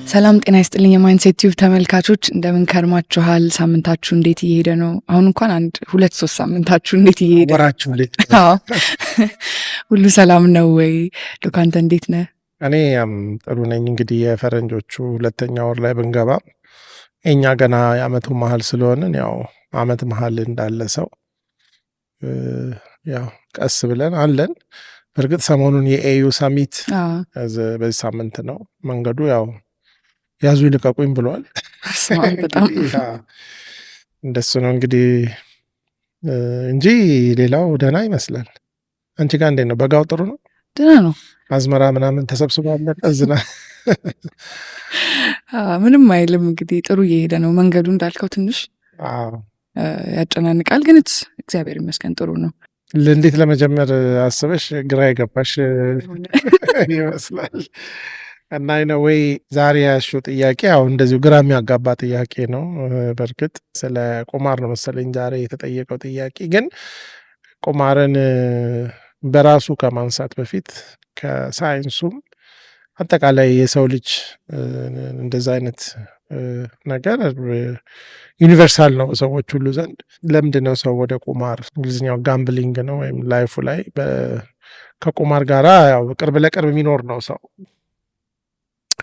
ሰላም ጤና ይስጥልኝ የ Mindset Tube ተመልካቾች፣ እንደምን ከርማችኋል? ሳምንታችሁ እንዴት እየሄደ ነው? አሁን እንኳን አንድ ሁለት ሶስት ሳምንታችሁ እንዴት እየሄደ ወራችሁ እንዴት? አዎ፣ ሁሉ ሰላም ነው ወይ? ዶክ አንተ እንዴት ነህ? እኔ ያም ጥሩ ነኝ። እንግዲህ የፈረንጆቹ ሁለተኛ ወር ላይ ብንገባ እኛ ገና የአመቱ መሀል ስለሆንን ያው አመት መሀል እንዳለ ሰው ያው ቀስ ብለን አለን። በእርግጥ ሰሞኑን የ AU summit በዚህ ሳምንት ነው። መንገዱ ያው ያዙ ይልቀቁኝ ብሏል። በስመ አብ፣ በጣም እንደሱ ነው እንግዲህ እንጂ ሌላው ደህና ይመስላል። አንቺ ጋር እንዴት ነው? በጋው ጥሩ ነው? ደህና ነው። አዝመራ ምናምን ተሰብስቦ አለቀ? ዝናብ ምንም አይልም። እንግዲህ ጥሩ እየሄደ ነው። መንገዱ እንዳልከው ትንሽ ያጨናንቃል፣ ግን እግዚአብሔር ይመስገን ጥሩ ነው። እንዴት ለመጀመር አስበሽ ግራ የገባሽ ይመስላል። እና anyway ዛሬ ያልሽው ጥያቄ ያው እንደዚሁ ግራ የሚያጋባ ጥያቄ ነው። በእርግጥ ስለ ቁማር ነው መሰለኝ ዛሬ የተጠየቀው ጥያቄ። ግን ቁማርን በራሱ ከማንሳት በፊት ከሳይንሱም አጠቃላይ የሰው ልጅ እንደዛ አይነት ነገር universal ነው በሰዎች ሁሉ ዘንድ። ለምንድን ነው ሰው ወደ ቁማር፣ እንግሊዝኛው gambling ነው፣ ወይም life ኡ ላይ ከቁማር ጋራ ያው ቅርብ ለቅርብ የሚኖር ነው ሰው።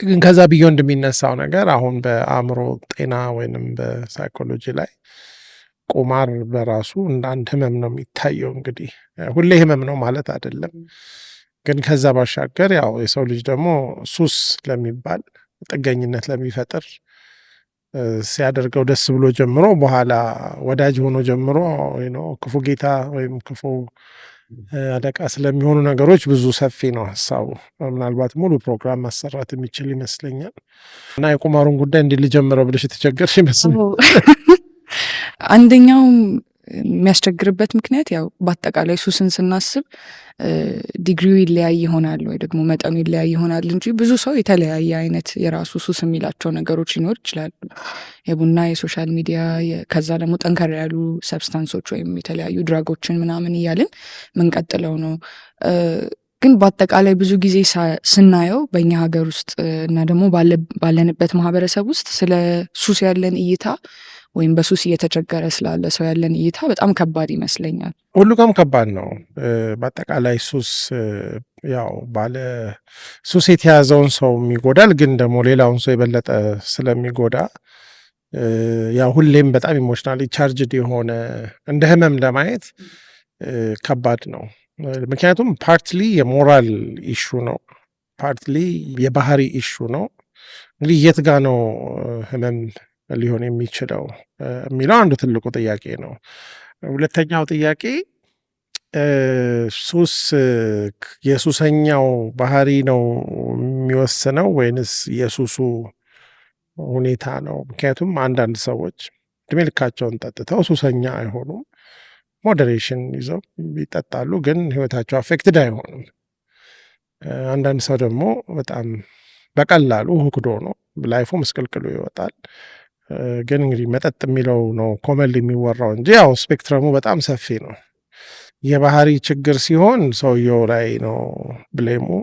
ግን ከዛ beyond የሚነሳው ነገር አሁን በአእምሮ ጤና ወይንም በ psychology ላይ ቁማር በራሱ እንደ አንድ ህመም ነው የሚታየው። እንግዲህ ሁሌ ህመም ነው ማለት አይደለም። ግን ከዛ ባሻገር ያው የሰው ልጅ ደግሞ ሱስ ለሚባል ጥገኝነት ለሚፈጥር ሲያደርገው ደስ ብሎ ጀምሮ በኋላ ወዳጅ ሆኖ ጀምሮ ክፉ ጌታ ወይም ክፉ አለቃ ስለሚሆኑ ነገሮች ብዙ ሰፊ ነው ሀሳቡ። ምናልባት ሙሉ ፕሮግራም ማሰራት የሚችል ይመስለኛል። እና የቁማሩን ጉዳይ እንዲህ ልጀምረው ብለሽ የተቸገርሽ ይመስላል። አንደኛው የሚያስቸግርበት ምክንያት ያው በአጠቃላይ ሱስን ስናስብ ዲግሪው ይለያይ ይሆናል ወይ ደግሞ መጠኑ ይለያይ ይሆናል እንጂ ብዙ ሰው የተለያየ አይነት የራሱ ሱስ የሚላቸው ነገሮች ሊኖር ይችላሉ። የቡና፣ የ social media፣ ከዛ ደግሞ ጠንከር ያሉ substance ኦች ወይም የተለያዩ drug ኦችን ምናምን እያልን ምንቀጥለው ነው። ግን በአጠቃላይ ብዙ ጊዜ ስናየው በእኛ ሀገር ውስጥ እና ደግሞ ባለንበት ማህበረሰብ ውስጥ ስለ ሱስ ያለን እይታ ወይም በሱስ እየተቸገረ ስላለ ሰው ያለን እይታ በጣም ከባድ ይመስለኛል። ሁሉ ጋም ከባድ ነው። በአጠቃላይ ሱስ ያው ባለ ሱስ የተያዘውን ሰው ይጎዳል፣ ግን ደግሞ ሌላውን ሰው የበለጠ ስለሚጎዳ ያው ሁሌም በጣም emotionally charged የሆነ እንደ ህመም ለማየት ከባድ ነው። ምክንያቱም partly የ moral issue ነው፣ partly የባህሪ issue ነው። እንግዲህ የት ጋ ነው ህመም ሊሆን የሚችለው የሚለው አንዱ ትልቁ ጥያቄ ነው። ሁለተኛው ጥያቄ ሱስ የሱሰኛው ባህሪ ነው የሚወስነው ወይንስ የሱሱ ሁኔታ ነው? ምክንያቱም አንዳንድ ሰዎች እድሜ ልካቸውን ጠጥተው ሱሰኛ አይሆኑም። Moderation ይዘው ይጠጣሉ፣ ግን ህይወታቸው affected አይሆንም። አንዳንድ ሰው ደግሞ በጣም በቀላሉ hooked ሆኖ life ኡ ምስቅልቅሉ ይወጣል። ግን እንግዲህ መጠጥ የሚለው ነው commonly የሚወራው እንጂ ያው spectrum ኡ በጣም ሰፊ ነው። የባህሪ ችግር ሲሆን ሰውየው ላይ ነው blame ኡ።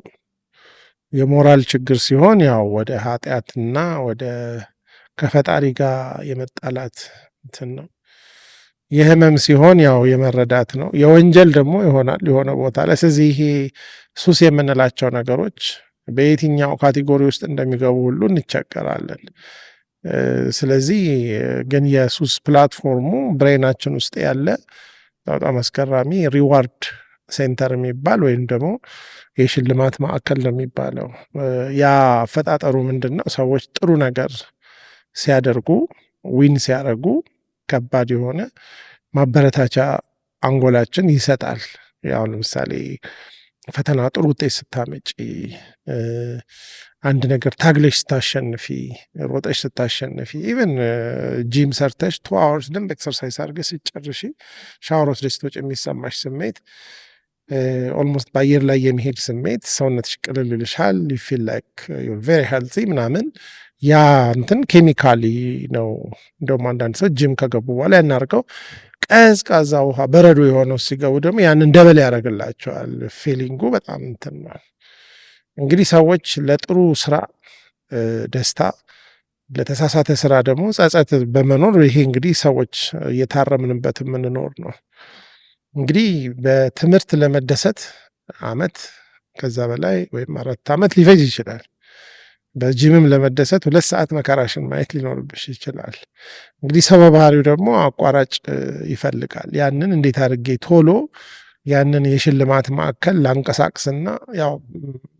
የሞራል ችግር ሲሆን ያው ወደ ኃጢአትና ወደ ከፈጣሪ ጋር የመጣላት እንትን ነው። የህመም ሲሆን ያው የመረዳት ነው። የወንጀል ደግሞ ይሆናል የሆነ ቦታ ላይ። ስለዚህ ይሄ ሱስ የምንላቸው ነገሮች በየትኛው category ውስጥ እንደሚገቡ ሁሉ እንቸገራለን። ስለዚህ ግን የሱስ platform ኡ brain ኣችን ውስጥ ያለ በጣም አስገራሚ reward center የሚባል ወይም ደግሞ የሽልማት ማዕከል ነው የሚባለው። ያ አፈጣጠሩ ምንድን ነው? ሰዎች ጥሩ ነገር ሲያደርጉ፣ win ሲያደርጉ ከባድ የሆነ ማበረታቻ አንጎላችን ይሰጣል። ያው ለምሳሌ ፈተና ጥሩ ውጤት ስታመጪ፣ አንድ ነገር ታግለሽ ስታሸንፊ፣ ሮጠሽ ስታሸንፊ፣ even gym ሰርተሽ 2 hours ደንብ exercise አድርገሽ ስትጨርሺ ሻወር ወስደሽ ስትወጪ የሚሰማሽ ስሜት almost በአየር ላይ የሚሄድ ስሜት፣ ሰውነትሽ ቅልል ይልሻል። You feel like you're very healthy ምናምን። ያ እንትን chemically ነው። እንደውም አንዳንድ ሰው ጂም ከገቡ በኋላ ያናርገው ቀዝቃዛ ውሃ በረዶ የሆነው ሲገቡ ደግሞ ያንን double ያደርግላቸዋል። Feeling ኡ በጣም እንትን ነው። እንግዲህ ሰዎች ለጥሩ ስራ ደስታ፣ ለተሳሳተ ስራ ደግሞ ጸጸት በመኖር ይሄ እንግዲህ ሰዎች እየታረምንበት የምንኖር ነው። እንግዲህ በትምህርት ለመደሰት አመት ከዛ በላይ ወይም 4 ዓመት ሊፈጅ ይችላል። በጂምም ለመደሰት 2 ሰዓት መከራሽን ማየት ሊኖርብሽ ይችላል። እንግዲህ ሰው በባህሪው ደግሞ አቋራጭ ይፈልጋል። ያንን እንዴት አድርጌ ቶሎ ያንን የሽልማት ማዕከል ላንቀሳቅስና ያው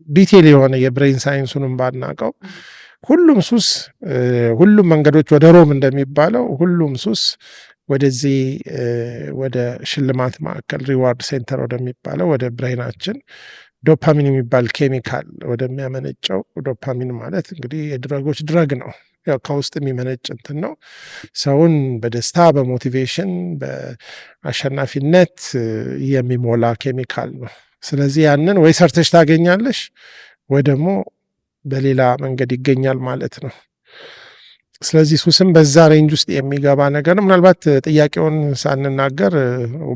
detail የሆነ የ brain science ኡንም ባናቀው ሁሉም ሱስ፣ ሁሉም መንገዶች ወደ ሮም እንደሚባለው ሁሉም ሱስ ወደዚህ ወደ ሽልማት ማዕከል reward center ወደሚባለው ወደ brain ኣችን ዶፓሚን የሚባል ኬሚካል ወደሚያመነጨው፣ ዶፓሚን ማለት እንግዲህ የ drug ኦች drug ነው። ያው ከውስጥ የሚመነጭ እንትን ነው። ሰውን በደስታ፣ በ motivation፣ በአሸናፊነት የሚሞላ ኬሚካል ነው። ስለዚህ ያንን ወይ ሰርተሽ ታገኛለሽ ወይ ደግሞ በሌላ መንገድ ይገኛል ማለት ነው። ስለዚህ ሱስም በዛ range ውስጥ የሚገባ ነገር ነው። ምናልባት ጥያቄውን ሳንናገር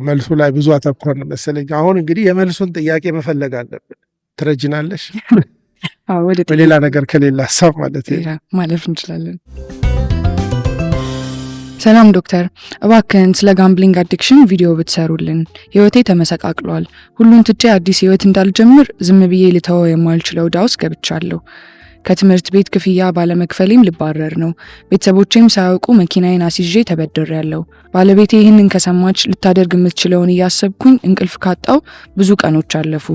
መልሱ ላይ ብዙ አተኮርን መሰለኝ። አሁን እንግዲህ የመልሱን ጥያቄ መፈለግ አለብን። ትረጅናለሽ? ወደ በሌላ ነገር ከሌላ ሀሳብ ማለት ሌላ ማለፍ እንችላለን። ሰላም ዶክተር፣ እባክህን ስለ gambling addiction ቪዲዮ ብትሰሩልን። ህይወቴ ተመሰቃቅሏል። ሁሉን ትቼ አዲስ ህይወት እንዳልጀምር ዝም ብዬ ልተወው የማልችለው ዕዳ ውስጥ ገብቻለሁ። ከትምህርት ቤት ክፍያ ባለመክፈሌም ልባረር ነው። ቤተሰቦቼም ሳያውቁ መኪናዬን አስይዤ ተበድሬያለሁ። ባለቤቴ ይህንን ከሰማች ልታደርግ የምትችለውን እያሰብኩኝ እንቅልፍ ካጣው ብዙ ቀኖች አለፉ።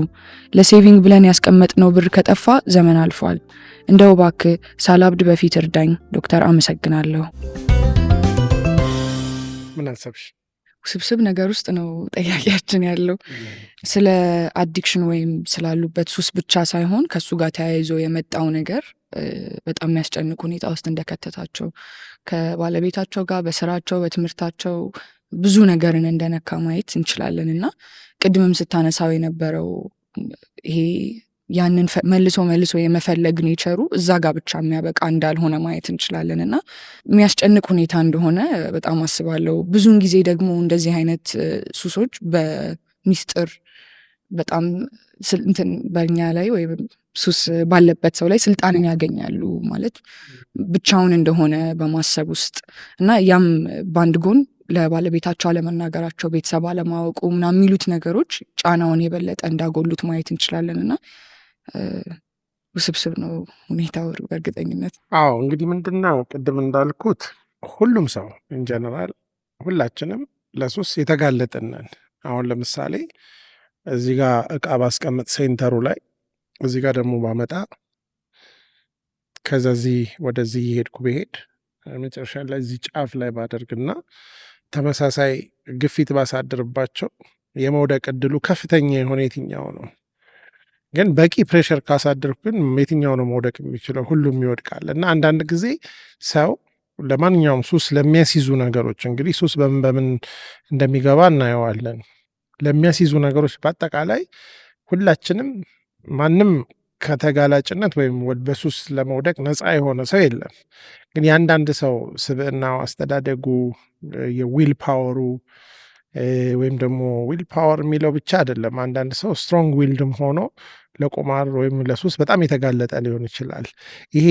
ለ saving ብለን ያስቀመጥነው ብር ከጠፋ ዘመን አልፏል። እንደው እባክህ ሳላብድ በፊት እርዳኝ ዶክተር፣ አመሰግናለሁ። ምን አሰብሽ? ውስብስብ ነገር ውስጥ ነው ጠያቂያችን ያለው። ስለ addiction ወይም ስላሉበት ሱስ ብቻ ሳይሆን ከእሱ ጋር ተያይዞ የመጣው ነገር በጣም የሚያስጨንቅ ሁኔታ ውስጥ እንደከተታቸው፣ ከባለቤታቸው ጋር፣ በስራቸው፣ በትምህርታቸው ብዙ ነገርን እንደነካ ማየት እንችላለን። እና ቅድምም ስታነሳው የነበረው ይሄ ያንን መልሶ መልሶ የመፈለግ nature ኡ እዛ ጋር ብቻ የሚያበቃ እንዳልሆነ ማየት እንችላለን እና የሚያስጨንቅ ሁኔታ እንደሆነ በጣም አስባለሁ። ብዙውን ጊዜ ደግሞ እንደዚህ አይነት ሱሶች በሚስጥር በጣም እንትን በእኛ ላይ ወይም ሱስ ባለበት ሰው ላይ ስልጣንን ያገኛሉ፣ ማለት ብቻውን እንደሆነ በማሰብ ውስጥ። እና ያም በአንድ ጎን ለባለቤታቸው አለመናገራቸው፣ ቤተሰብ አለማወቁ ምናምን የሚሉት ነገሮች ጫናውን የበለጠ እንዳጎሉት ማየት እንችላለን እና ውስብስብ ነው ሁኔታው በእርግጠኝነት። አዎ፣ እንግዲህ ምንድን ነው፣ ቅድም እንዳልኩት ሁሉም ሰው in general ሁላችንም ለሱስ የተጋለጥን ነን። አሁን ለምሳሌ እዚህ ጋር እቃ ባስቀምጥ center ኡ ላይ፣ እዚህ ጋር ደግሞ ባመጣ፣ ከዛ እዚህ ወደዚህ እየሄድኩ ብሄድ፣ መጨረሻ ላይ እዚህ ጫፍ ላይ ባደርግና ተመሳሳይ ግፊት ባሳድርባቸው የመውደቅ እድሉ ከፍተኛ የሆነ የትኛው ነው? ግን በቂ pressure ካሳደርኩ ግን የትኛው ነው መውደቅ የሚችለው? ሁሉም ይወድቃል። እና አንዳንድ ጊዜ ሰው ለማንኛውም ሱስ ለሚያስይዙ ነገሮች፣ እንግዲህ ሱስ በምን በምን እንደሚገባ እናየዋለን። ለሚያስይዙ ነገሮች በአጠቃላይ ሁላችንም፣ ማንም ከተጋላጭነት ወይም በሱስ ለመውደቅ ነፃ የሆነ ሰው የለም። ግን የአንዳንድ ሰው ስብዕናው፣ አስተዳደጉ፣ የ will power ኡ ወይም ደግሞ will power የሚለው ብቻ አይደለም። አንዳንድ ሰው strong willed ም ሆኖ ለቁማር ወይም ለሱስ በጣም የተጋለጠ ሊሆን ይችላል። ይሄ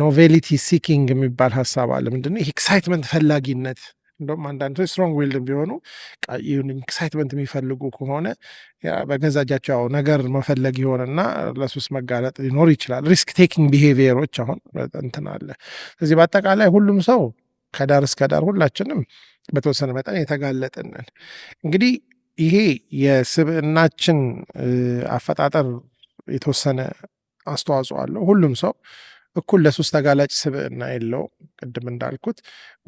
novelty seeking የሚባል ሀሳብ አለ። ምንድነው ይሄ excitement ፈላጊነት? እንደውም አንዳንድ ሰዎች strong willed ቢሆኑ excitement የሚፈልጉ ከሆነ በገዛ እጃቸው ያው ነገር መፈለግ ይሆንና ለሱስ መጋለጥ ሊኖር ይችላል። Risk taking behavior ኦች አሁን እንትን አለ። ስለዚህ በአጠቃላይ ሁሉም ሰው ከዳር እስከ ዳር ሁላችንም በተወሰነ መጠን የተጋለጥን ነን። እንግዲህ ይሄ የስብዕናችን አፈጣጠር የተወሰነ አስተዋጽኦ አለው። ሁሉም ሰው እኩል ለሱስ ተጋላጭ ስብዕና የለውም። ቅድም እንዳልኩት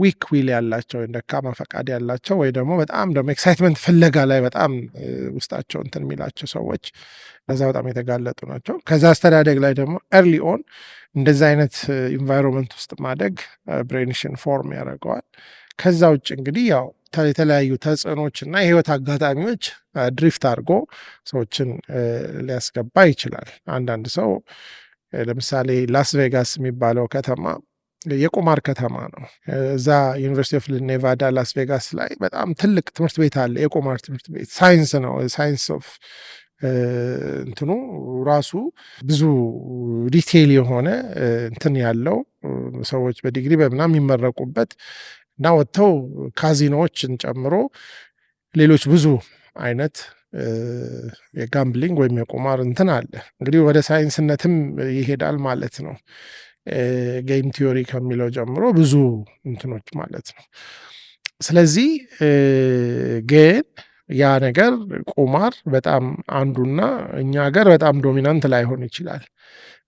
weak will ያላቸው ወይም ደካማ ፈቃድ ያላቸው ወይ ደግሞ በጣም ደግሞ excitement ፍለጋ ላይ በጣም ውስጣቸው እንትን የሚላቸው ሰዎች ለዛ በጣም የተጋለጡ ናቸው። ከዛ አስተዳደግ ላይ ደግሞ early on እንደዚ አይነት environment ውስጥ ማደግ brain ሽን form ያደርገዋል። ከዛ ውጭ እንግዲህ ያው የተለያዩ ተጽዕኖች እና የህይወት አጋጣሚዎች drift አድርጎ ሰዎችን ሊያስገባ ይችላል። አንዳንድ ሰው ለምሳሌ ላስ ቬጋስ የሚባለው ከተማ የቁማር ከተማ ነው። እዛ University of Nevada ላስ ቬጋስ ላይ በጣም ትልቅ ትምህርት ቤት አለ፣ የቁማር ትምህርት ቤት። ሳይንስ ነው፣ science of እንትኑ ራሱ ብዙ detail የሆነ እንትን ያለው፣ ሰዎች በዲግሪ በምናምን የሚመረቁበት እና ወጥተው ካዚኖዎችን ጨምሮ ሌሎች ብዙ አይነት የ gambling ወይም የቁማር እንትን አለ። እንግዲህ ወደ ሳይንስነትም ይሄዳል ማለት ነው። Game theory ከሚለው ጀምሮ ብዙ እንትኖች ማለት ነው። ስለዚህ ግን ያ ነገር ቁማር በጣም አንዱና እኛ ሀገር በጣም dominant ላይሆን ይችላል።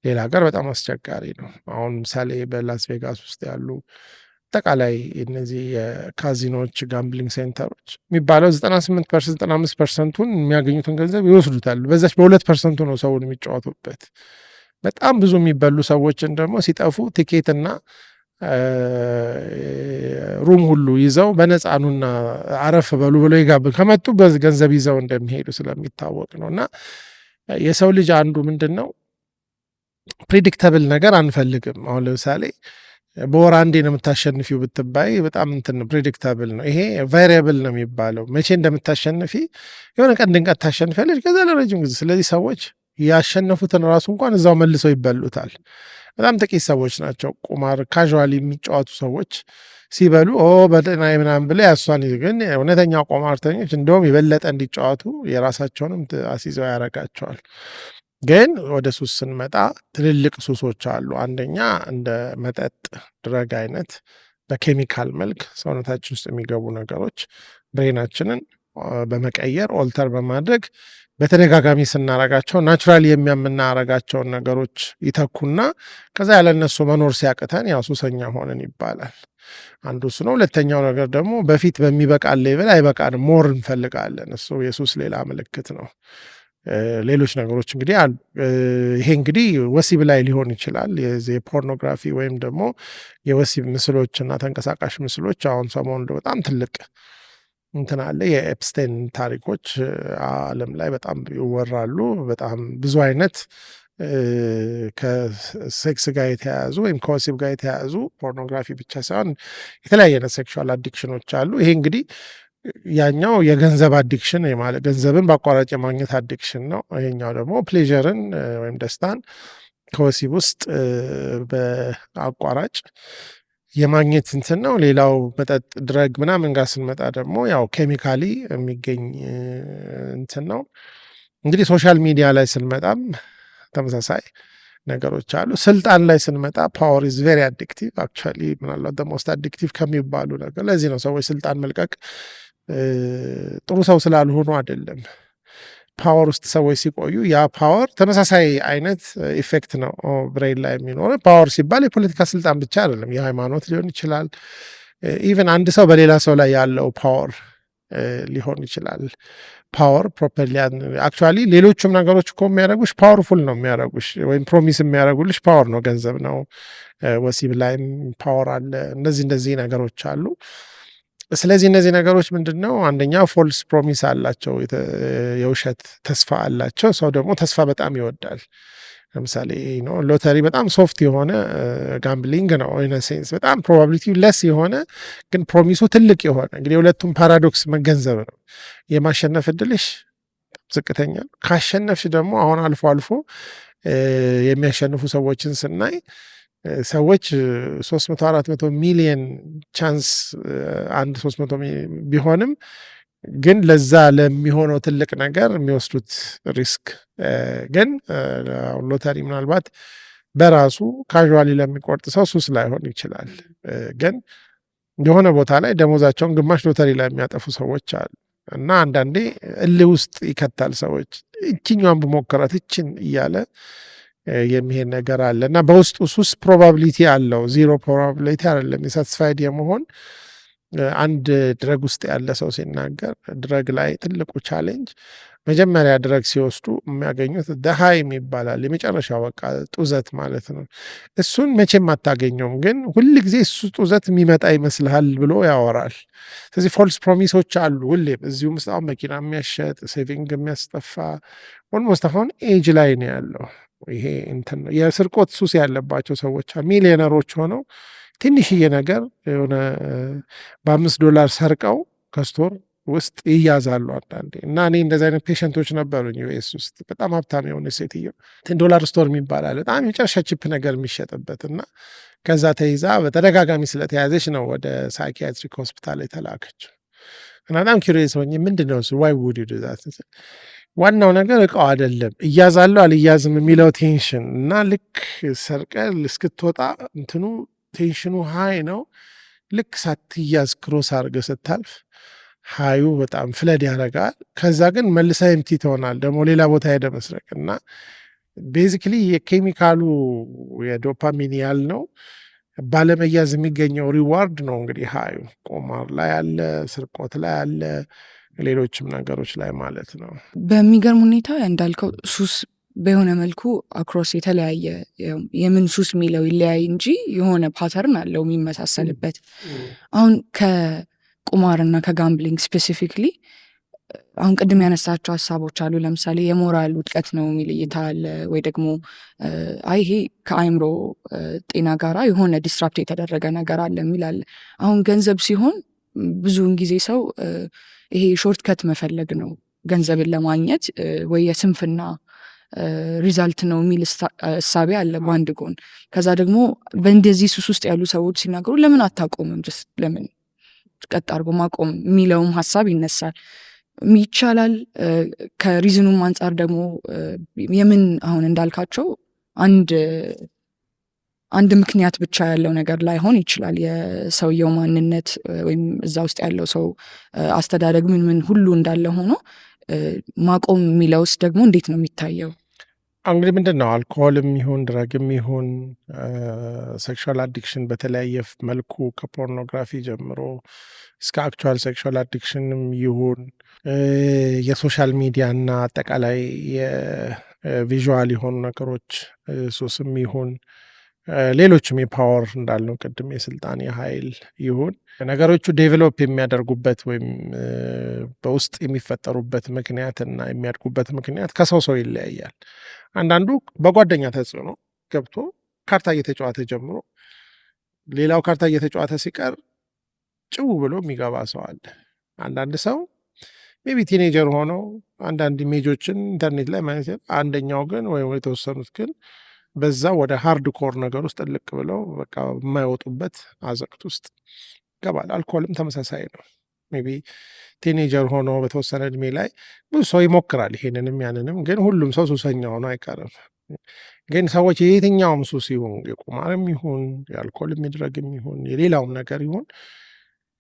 ሌላ ሀገር በጣም አስቸጋሪ ነው። አሁን ምሳሌ በላስ ቬጋስ ውስጥ ያሉ አጠቃላይ እነዚህ የካዚኖች፣ gambling center ኦች የሚባለው 98%፣ 95 percent ኡን የሚያገኙትን ገንዘብ ይወስዱታል። በዛች በ2 percent ኡ ነው ሰውን የሚጫወቱበት። በጣም ብዙ የሚበሉ ሰዎችን ደግሞ ሲጠፉ ቲኬትና room ሁሉ ይዘው በነፃ ኑና አረፍ በሉ ብለው ይጋብ ከመጡ ገንዘብ ይዘው እንደሚሄዱ ስለሚታወቅ ነው። እና የሰው ልጅ አንዱ ምንድን ነው፣ predictable ነገር አንፈልግም። አሁን ለምሳሌ በወር አንዴ ነው የምታሸንፊው ብትባይ በጣም እንትን predictable ነው። ይሄ variable ነው የሚባለው። መቼ እንደምታሸንፊ፣ የሆነ ቀን ድንገት ታሸንፊያለሽ፣ ከዛ ለረጅም ጊዜ። ስለዚህ ሰዎች ያሸነፉትን ራሱ እንኳን እዛው መልሰው ይበሉታል። በጣም ጥቂት ሰዎች ናቸው ቁማር casually የሚጫወቱ ሰዎች ሲበሉ ኦ በጤና ምናምን ብለው ያሷን፣ ግን እውነተኛ ቁማርተኞች እንደውም የበለጠ እንዲጫወቱ የራሳቸውንም አስይዘው ያደርጋቸዋል። ግን ወደ ሱስ ስንመጣ ትልልቅ ሱሶች አሉ። አንደኛ እንደ መጠጥ፣ drug አይነት በኬሚካል መልክ ሰውነታችን ውስጥ የሚገቡ ነገሮች brain ኣችንን በመቀየር፣ alter በማድረግ፣ በተደጋጋሚ ስናረጋቸው naturally የምናረጋቸውን ነገሮች ይተኩና ከዛ ያለነሱ መኖር ሲያቅተን ያው ሱሰኛ ሆንን ይባላል። አንዱ እሱ ነው። ሁለተኛው ነገር ደግሞ በፊት በሚበቃን level አይበቃንም፣ more እንፈልጋለን። እሱ የሱስ ሌላ ምልክት ነው። ሌሎች ነገሮች እንግዲህ አሉ። ይሄ እንግዲህ ወሲብ ላይ ሊሆን ይችላል። የፖርኖግራፊ ወይም ደግሞ የወሲብ ምስሎች እና ተንቀሳቃሽ ምስሎች አሁን ሰሞኑን በጣም ትልቅ እንትን አለ። የኤፕስቴን ታሪኮች ዓለም ላይ በጣም ይወራሉ። በጣም ብዙ አይነት ከ sex ጋር የተያያዙ ወይም ከወሲብ ጋር የተያያዙ፣ ፖርኖግራፊ ብቻ ሳይሆን የተለያየ አይነት sexual addiction ኖች አሉ። ይሄ እንግዲህ ያኛው የገንዘብ addiction ማለት ገንዘብን በአቋራጭ የማግኘት addiction ነው። ይሄኛው ደግሞ pleasure ን ወይም ደስታን ከወሲብ ውስጥ በአቋራጭ የማግኘት እንትን ነው። ሌላው መጠጥ፣ drug ምናምን ጋር ስንመጣ ደግሞ ያው chemically የሚገኝ እንትን ነው። እንግዲህ social media ላይ ስንመጣም ተመሳሳይ ነገሮች አሉ። ስልጣን ላይ ስንመጣ power is very addictive actually፣ ምናልባት most addictive ከሚባሉ ነገር። ለዚህ ነው ሰዎች ስልጣን መልቀቅ ጥሩ ሰው ስላልሆኑ አይደለም። Power ውስጥ ሰዎች ሲቆዩ ያ power ተመሳሳይ አይነት effect ነው brain ላይ የሚኖረው። Power ሲባል የፖለቲካ ስልጣን ብቻ አይደለም፣ የሃይማኖት ሊሆን ይችላል። Even አንድ ሰው በሌላ ሰው ላይ ያለው power ሊሆን ይችላል። Power properly actually ሌሎቹም ነገሮች እኮ የሚያደርጉሽ powerful ነው የሚያደርጉሽ ወይም promise የሚያደርጉልሽ power ነው፣ ገንዘብ ነው። ወሲብ ላይም power አለ። እነዚህ እንደዚህ ነገሮች አሉ። ስለዚህ እነዚህ ነገሮች ምንድን ነው? አንደኛ false promise አላቸው፣ የውሸት ተስፋ አላቸው። ሰው ደግሞ ተስፋ በጣም ይወዳል። ለምሳሌ ሎተሪ በጣም soft የሆነ gambling ነው in a sense፣ በጣም probability less የሆነ ግን promise ኡ ትልቅ የሆነ። እንግዲህ የሁለቱም paradox መገንዘብ ነው። የማሸነፍ እድልሽ ዝቅተኛ ነው። ካሸነፍሽ ደግሞ አሁን አልፎ አልፎ የሚያሸንፉ ሰዎችን ስናይ ሰዎች 300 400 ሚሊየን chance አንድ 300 ቢሆንም ግን ለዛ ለሚሆነው ትልቅ ነገር የሚወስዱት risk ግን ሎተሪ ምናልባት በራሱ casually ለሚቆርጥ ሰው ሱስ ላይሆን ይችላል። ግን የሆነ ቦታ ላይ ደሞዛቸውን ግማሽ ሎተሪ ላይ የሚያጠፉ ሰዎች አሉ እና አንዳንዴ እልህ ውስጥ ይከታል። ሰዎች እችኛዋን ብሞክራት እችን እያለ የሚሄድ ነገር አለ እና በውስጡ ሱስ probability አለው። Zero probability አይደለም። የ satisfied የመሆን፣ አንድ drug ውስጥ ያለ ሰው ሲናገር drug ላይ ትልቁ challenge መጀመሪያ drug ሲወስዱ የሚያገኙት the high ይባላል። የመጨረሻው በቃ ጡዘት ማለት ነው። እሱን መቼም አታገኘውም፣ ግን ሁል ጊዜ እሱ ጡዘት የሚመጣ ይመስልሃል ብሎ ያወራል። ስለዚህ false promise ኦች አሉ ሁሌም እዚሁም ውስጥ። አሁን መኪና የሚያሸጥ፣ saving የሚያስጠፋ፣ almost አሁን ኤጅ ላይ ነው ያለው። ይሄ እንትን ነው፣ የስርቆት ሱስ ያለባቸው ሰዎች ሚሊዮነሮች ሆነው ትንሽዬ ነገር የሆነ በ5 ዶላር ሰርቀው ከ store ውስጥ ይያዛሉ አንዳንዴ። እና እኔ እንደዚህ አይነት patient ኦች ነበሩኝ US ውስጥ። በጣም ሀብታም የሆነ ሴትዮ dollar store የሚባል በጣም የመጨረሻ cheap ነገር የሚሸጥበት እና ከዛ ተይዛ፣ በተደጋጋሚ ስለተያዘች ነው ወደ psychiatric ሆስፒታል የተላከችው። እና በጣም curious ሆኜ ምንድን ነው እሱ፣ why would you do that? ዋናው ነገር እቃው አይደለም፣ እያዛለሁ አልያዝም የሚለው tension እና ልክ ሰርቀ እስክትወጣ እንትኑ tension ኑ high ነው። ልክ ሳትያዝ cross አድርገህ ስታልፍ high ኡ በጣም flood ያደርጋል። ከዛ ግን መልሳ empty ትሆናል ደግሞ ሌላ ቦታ ሄደ መስረቅ። እና basically የኬሚካሉ የዶፓሚን ያልነው ባለመያዝ የሚገኘው reward ነው እንግዲህ high ኡ ቁማር ላይ አለ፣ ስርቆት ላይ አለ፣ ሌሎችም ነገሮች ላይ ማለት ነው። በሚገርም ሁኔታ እንዳልከው ሱስ በሆነ መልኩ across የተለያየ፣ የምን ሱስ የሚለው ይለያይ እንጂ የሆነ pattern አለው የሚመሳሰልበት። አሁን ከቁማርና ከ gambling specifically አሁን ቅድም ያነሳቸው ሀሳቦች አሉ። ለምሳሌ የሞራል ውድቀት ነው የሚል እይታ አለ፣ ወይ ደግሞ አይ ይሄ ከአእምሮ ጤና ጋራ የሆነ disrupt የተደረገ ነገር አለ የሚል አለ። አሁን ገንዘብ ሲሆን ብዙውን ጊዜ ሰው ይሄ shortcut መፈለግ ነው ገንዘብን ለማግኘት፣ ወይ የስንፍና result ነው የሚል እሳቤ አለ በአንድ ጎን። ከዛ ደግሞ በእንደዚህ ሱስ ውስጥ ያሉ ሰዎች ሲናገሩ ለምን አታቆምም፣ just ለምን ቀጥ አድርጎ ማቆም የሚለውም ሀሳብ ይነሳል። ይቻላል። ከ reason ኑም አንጻር ደግሞ የምን አሁን እንዳልካቸው አንድ ምክንያት ብቻ ያለው ነገር ላይሆን ይችላል። የሰውየው ማንነት ወይም እዛ ውስጥ ያለው ሰው አስተዳደግ ምን ምን ሁሉ እንዳለ ሆኖ ማቆም የሚለውስ ደግሞ እንዴት ነው የሚታየው? እንግዲህ ምንድን ነው፣ አልኮሆልም ይሁን drug ም ይሁን sexual addiction በተለያየ መልኩ ከፖርኖግራፊ ጀምሮ እስከ actual sexual addiction ም ይሁን የ social media እና አጠቃላይ የ visual የሆኑ ነገሮች ሱስም ይሁን ሌሎችም የ power እንዳልነው ቅድም የስልጣን የኃይል ይሁን ነገሮቹ develop የሚያደርጉበት ወይም በውስጥ የሚፈጠሩበት ምክንያትና የሚያድጉበት ምክንያት ከሰው ሰው ይለያያል። አንዳንዱ በጓደኛ ተጽዕኖ ገብቶ ካርታ እየተጫወተ ጀምሮ ሌላው ካርታ እየተጫወተ ሲቀር ጭው ብሎ የሚገባ ሰው አለ። አንዳንድ ሰው maybe teenager ሆነው አንዳንድ image ኦችን ኢንተርኔት ላይ ማየት፣ አንደኛው ግን ወይም የተወሰኑት ግን በዛ ወደ hardcore ነገር ውስጥ ጥልቅ ብለው በቃ የማይወጡበት አዘቅት ውስጥ ይገባል። አልኮልም ተመሳሳይ ነው። Maybe teenager ሆኖ በተወሰነ እድሜ ላይ ብዙ ሰው ይሞክራል ይሄንንም ያንንም፣ ግን ሁሉም ሰው ሱሰኛ ሆኖ አይቀርም። ግን ሰዎች የየትኛውም ሱስ ይሁን፣ የቁማርም ይሁን፣ የአልኮልም፣ የ drug ም ይሁን፣ የሌላውም ነገር ይሁን፣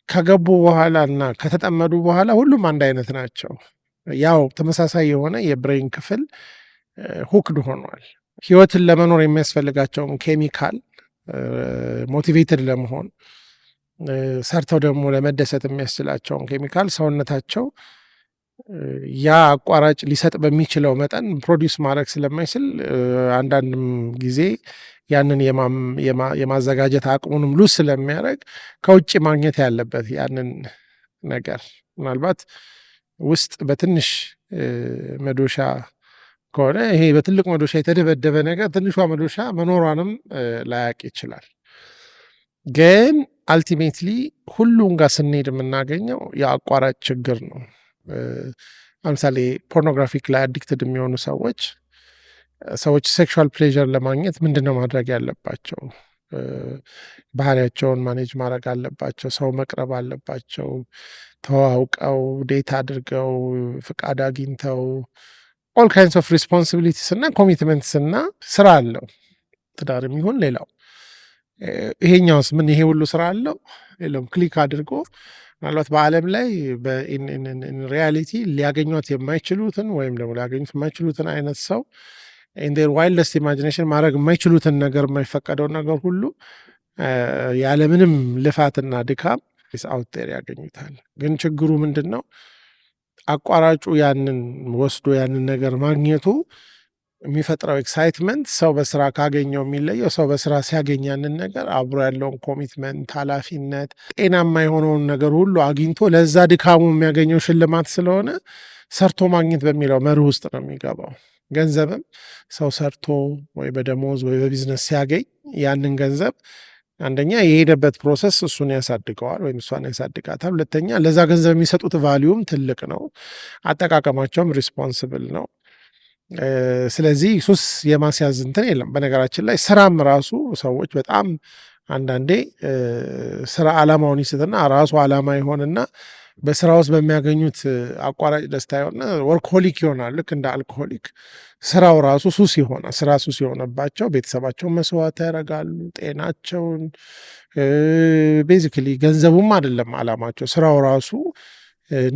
ከገቡ በኋላ እና ከተጠመዱ በኋላ ሁሉም አንድ አይነት ናቸው። ያው ተመሳሳይ የሆነ የ brain ክፍል hooked ሆኗል። ህይወትን ለመኖር የሚያስፈልጋቸውን ኬሚካል፣ motivated ለመሆን፣ ሰርተው ደግሞ ለመደሰት የሚያስችላቸውን ኬሚካል ሰውነታቸው ያ አቋራጭ ሊሰጥ በሚችለው መጠን produce ማድረግ ስለማይችል፣ አንዳንድም ጊዜ ያንን የማዘጋጀት አቅሙንም lose ስለሚያደርግ ከውጭ ማግኘት ያለበት ያንን ነገር ምናልባት ውስጥ በትንሽ መዶሻ ከሆነ ይሄ በትልቅ መዶሻ የተደበደበ ነገር ትንሿ መዶሻ መኖሯንም ላያቅ ይችላል። ግን ultimately ሁሉም ጋር ስንሄድ የምናገኘው የአቋራጭ ችግር ነው። ለምሳሌ pornographic ላይ addicted የሚሆኑ ሰዎች sexual pleasure ለማግኘት ምንድን ነው ማድረግ ያለባቸው? ባህሪያቸውን manage ማድረግ አለባቸው። ሰው መቅረብ አለባቸው። ተዋውቀው፣ date አድርገው፣ ፍቃድ አግኝተው፣ all kinds of responsibilities እና commitments እና ስራ አለው ትዳርም ይሁን ሌላው። ይሄኛውስ ምን ይሄ ሁሉ ስራ አለው? የለውም። Click አድርጎ ምናልባት በዓለም ላይ reality ሊያገኟት የማይችሉትን ወይም ደግሞ ሊያገኙት የማይችሉትን አይነት ሰው፣ in their wildest imagination ማድረግ የማይችሉትን ነገር፣ የማይፈቀደውን ነገር ሁሉ ያለምንም ልፋትና ድካም out there ያገኙታል። ግን ችግሩ ምንድን ነው? አቋራጩ ያንን ወስዶ ያንን ነገር ማግኘቱ የሚፈጥረው excitement ሰው በስራ ካገኘው የሚለየው ሰው በስራ ሲያገኝ ያንን ነገር አብሮ ያለውን commitment፣ ኃላፊነት፣ ጤናማ የሆነውን ነገር ሁሉ አግኝቶ ለዛ ድካሙ የሚያገኘው ሽልማት ስለሆነ ሰርቶ ማግኘት በሚለው መርህ ውስጥ ነው የሚገባው። ገንዘብም ሰው ሰርቶ ወይ በደሞዝ ወይ በቢዝነስ ሲያገኝ ያንን ገንዘብ አንደኛ የሄደበት process እሱን ያሳድገዋል ወይም እሷን ያሳድጋታል። ሁለተኛ ለዛ ገንዘብ የሚሰጡት value ም ትልቅ ነው። አጠቃቀማቸውም responsible ነው። ስለዚህ ሱስ የማስያዝ እንትን የለም። በነገራችን ላይ ስራም ራሱ ሰዎች በጣም አንዳንዴ ስራ አላማውን ይስትና ራሱ አላማ ይሆንና በስራ ውስጥ በሚያገኙት አቋራጭ ደስታ የሆነ workaholic ይሆናል። ልክ እንደ alcoholic ስራው ራሱ ሱስ ይሆናል። ስራ ሱስ የሆነባቸው ቤተሰባቸውን መስዋዕት ያደርጋሉ፣ ጤናቸውን፣ basically ገንዘቡም አይደለም አላማቸው፣ ስራው ራሱ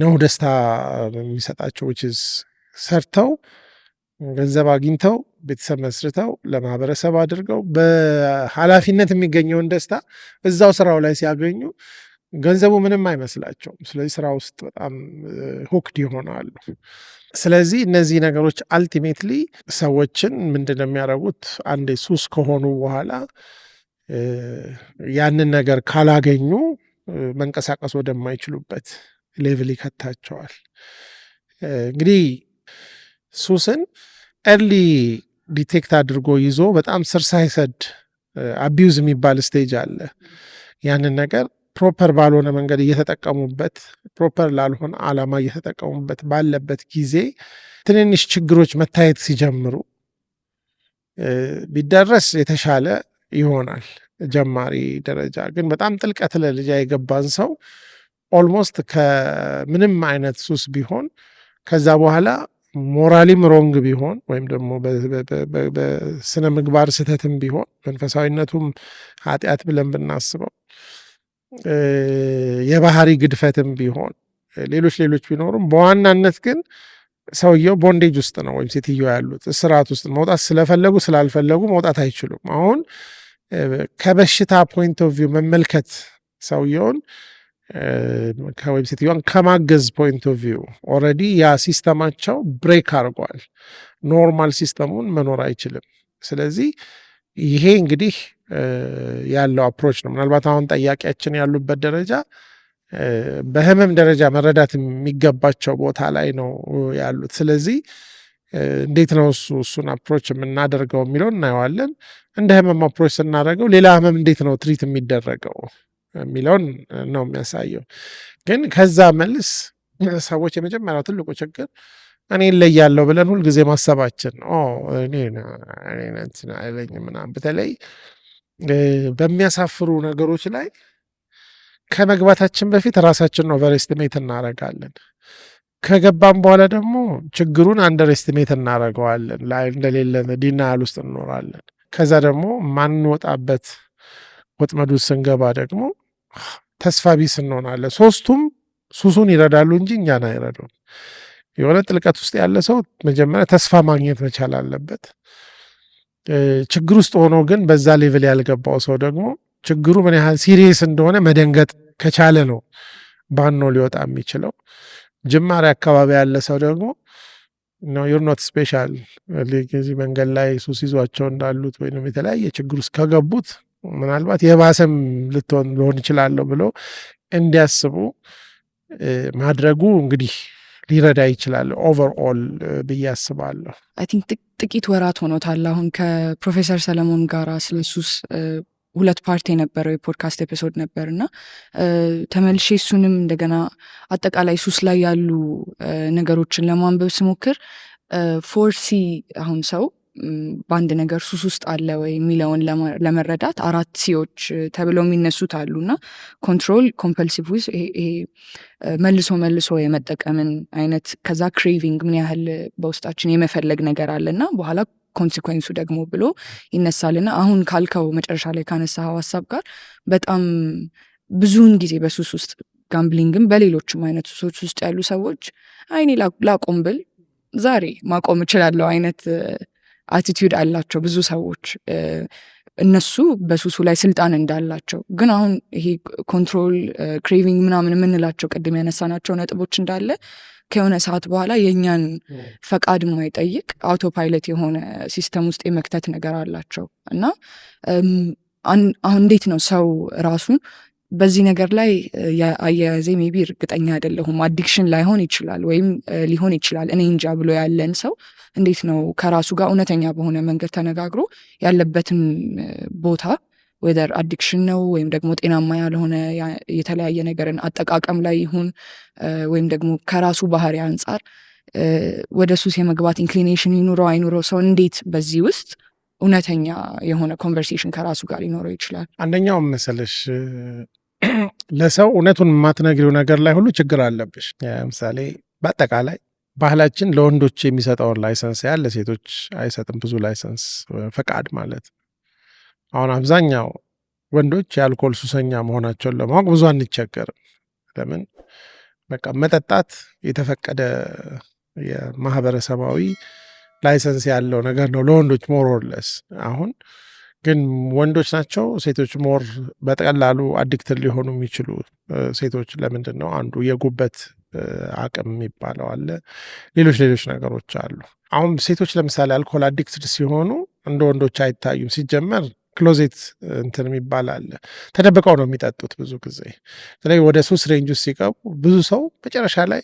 ነው ደስታ የሚሰጣቸው፣ which is ሰርተው ገንዘብ አግኝተው ቤተሰብ መስርተው ለማህበረሰብ አድርገው በኃላፊነት የሚገኘውን ደስታ እዛው ስራው ላይ ሲያገኙ ገንዘቡ ምንም አይመስላቸውም። ስለዚህ ስራ ውስጥ በጣም hooked ይሆናሉ። ስለዚህ እነዚህ ነገሮች ultimately ሰዎችን ምንድን ነው የሚያደርጉት? አንዴ ሱስ ከሆኑ በኋላ ያንን ነገር ካላገኙ መንቀሳቀስ ወደማይችሉበት level ይከታቸዋል። እንግዲህ ሱስን early detect አድርጎ ይዞ በጣም ስር ሳይሰድ abuse የሚባል stage አለ። ያንን ነገር proper ባልሆነ መንገድ እየተጠቀሙበት፣ proper ላልሆነ ዓላማ እየተጠቀሙበት ባለበት ጊዜ ትንንሽ ችግሮች መታየት ሲጀምሩ ቢደረስ የተሻለ ይሆናል። ጀማሪ ደረጃ ግን በጣም ጥልቀት ደረጃ የገባን ሰው almost ከምንም አይነት ሱስ ቢሆን ከዛ በኋላ morally ም wrong ቢሆን ወይም ደግሞ በስነ ምግባር ስህተትም ቢሆን፣ መንፈሳዊነቱም ኃጢአት ብለን ብናስበው፣ የባህሪ ግድፈትም ቢሆን፣ ሌሎች ሌሎች ቢኖሩም በዋናነት ግን ሰውየው bondage ውስጥ ነው ወይም ሴትየው ያሉት እስራት ውስጥ፣ መውጣት ስለፈለጉ ስላልፈለጉ መውጣት አይችሉም። አሁን ከበሽታ point of view መመልከት፣ ሰውየውን ወይም ሴትዮዋን ከማገዝ point of view already ያ system ኣቸው break አድርጓል። Normal system ኡን መኖር አይችልም። ስለዚህ ይሄ እንግዲህ ያለው approach ነው። ምናልባት አሁን ጠያቂያችን ያሉበት ደረጃ በህመም ደረጃ መረዳት የሚገባቸው ቦታ ላይ ነው ያሉት። ስለዚህ እንዴት ነው እሱን approach የምናደርገው የሚለውን እናየዋለን። እንደ ህመም approach ስናደርገው ሌላ ህመም እንዴት ነው treat የሚደረገው የሚለውን ነው የሚያሳየው። ግን ከዛ መልስ ሰዎች የመጀመሪያው ትልቁ ችግር እኔ እለያለሁ ብለን ሁልጊዜ ማሰባችን ነው። እኔ እንትን አይለኝም ምናምን፣ በተለይ በሚያሳፍሩ ነገሮች ላይ ከመግባታችን በፊት ራሳችንን overestimate እናደርጋለን። ከገባን በኋላ ደግሞ ችግሩን underestimate እናደርገዋለን። ላይ እንደሌለ denial ውስጥ እንኖራለን። ከዛ ደግሞ ማንወጣበት ወጥመድ ውስጥ ስንገባ ደግሞ ተስፋ ቢስ እንሆናለን። ሶስቱም ሱሱን ይረዳሉ እንጂ እኛን አይረዱም። የሆነ ጥልቀት ውስጥ ያለ ሰው መጀመሪያ ተስፋ ማግኘት መቻል አለበት። ችግር ውስጥ ሆኖ ግን በዛ level ያልገባው ሰው ደግሞ ችግሩ ምን ያህል serious እንደሆነ መደንገጥ ከቻለ ነው ባኖ ሊወጣ የሚችለው። ጅማሬ አካባቢ ያለ ሰው ደግሞ you're not special፣ እዚህ መንገድ ላይ ሱስ ይዟቸው እንዳሉት ወይም የተለያየ ችግር ውስጥ ከገቡት ምናልባት የባሰም ልትሆን ሊሆን ይችላለሁ ብሎ እንዲያስቡ ማድረጉ እንግዲህ ሊረዳ ይችላል overall ብዬ አስባለሁ። I think ጥቂት ወራት ሆኖታል አሁን ከፕሮፌሰር ሰለሞን ጋር ስለ ሱስ ሁለት part የነበረው የ podcast episode ነበር እና ተመልሼ እሱንም እንደገና አጠቃላይ ሱስ ላይ ያሉ ነገሮችን ለማንበብ ስሞክር four C፣ አሁን ሰው በአንድ ነገር ሱስ ውስጥ አለ ወይ የሚለውን ለመረዳት አራት C ዎች ተብለው የሚነሱት አሉ እና control፣ compulsive use፣ ይሄ መልሶ መልሶ የመጠቀምን አይነት፣ ከዛ craving፣ ምን ያህል በውስጣችን የመፈለግ ነገር አለ እና በኋላ consequence ኡ ደግሞ ብሎ ይነሳልና አሁን ካልከው መጨረሻ ላይ ካነሳኸው ሀሳብ ጋር በጣም ብዙውን ጊዜ በሱስ ውስጥ፣ gambling ም በሌሎችም አይነት ሱሶች ውስጥ ያሉ ሰዎች አይ እኔ ላቁም ብል ዛሬ ማቆም እችላለሁ አይነት attitude አላቸው ብዙ ሰዎች፣ እነሱ በሱሱ ላይ ስልጣን እንዳላቸው። ግን አሁን ይሄ control፣ craving ምናምን የምንላቸው ቅድም ያነሳናቸው ነጥቦች እንዳለ ከሆነ ሰዓት በኋላ የእኛን ፈቃድ የማይጠይቅ autopilot የሆነ system ውስጥ የመክተት ነገር አላቸው። እና አሁን እንዴት ነው ሰው ራሱን በዚህ ነገር ላይ አያያዜ maybe እርግጠኛ አይደለሁም፣ addiction ላይሆን ይችላል ወይም ሊሆን ይችላል እኔ እንጃ ብሎ ያለን ሰው እንዴት ነው ከራሱ ጋር እውነተኛ በሆነ መንገድ ተነጋግሮ ያለበትን ቦታ Whether addiction ነው ወይም ደግሞ ጤናማ ያልሆነ የተለያየ ነገርን አጠቃቀም ላይ ይሁን ወይም ደግሞ ከራሱ ባህሪ አንጻር ወደ ሱስ የመግባት inclination ይኑረው አይኑረው፣ ሰው እንዴት በዚህ ውስጥ እውነተኛ የሆነ conversation ከራሱ ጋር ሊኖረው ይችላል? አንደኛው መሰለሽ፣ ለሰው እውነቱን የማትነግሪው ነገር ላይ ሁሉ ችግር አለብሽ። ለምሳሌ በአጠቃላይ ባህላችን ለወንዶች የሚሰጠውን license ያህል ለሴቶች አይሰጥም። ብዙ license፣ ፈቃድ ማለት። አሁን አብዛኛው ወንዶች የአልኮል ሱሰኛ መሆናቸውን ለማወቅ ብዙ አንቸገርም። ለምን? በቃ መጠጣት የተፈቀደ የማህበረሰባዊ license ያለው ነገር ነው ለወንዶች more or less። አሁን ግን ወንዶች ናቸው ሴቶች more በቀላሉ addicted ሊሆኑ የሚችሉ ሴቶች ለምንድን ነው? አንዱ የጉበት አቅም የሚባለው አለ፣ ሌሎች ሌሎች ነገሮች አሉ። አሁን ሴቶች ለምሳሌ አልኮል addicted ሲሆኑ እንደ ወንዶች አይታዩም። ሲጀመር closet እንትን የሚባል አለ። ተደብቀው ነው የሚጠጡት ብዙ ጊዜ። ስለዚህ ወደ ሱስ range ውስጥ ሲገቡ ብዙ ሰው መጨረሻ ላይ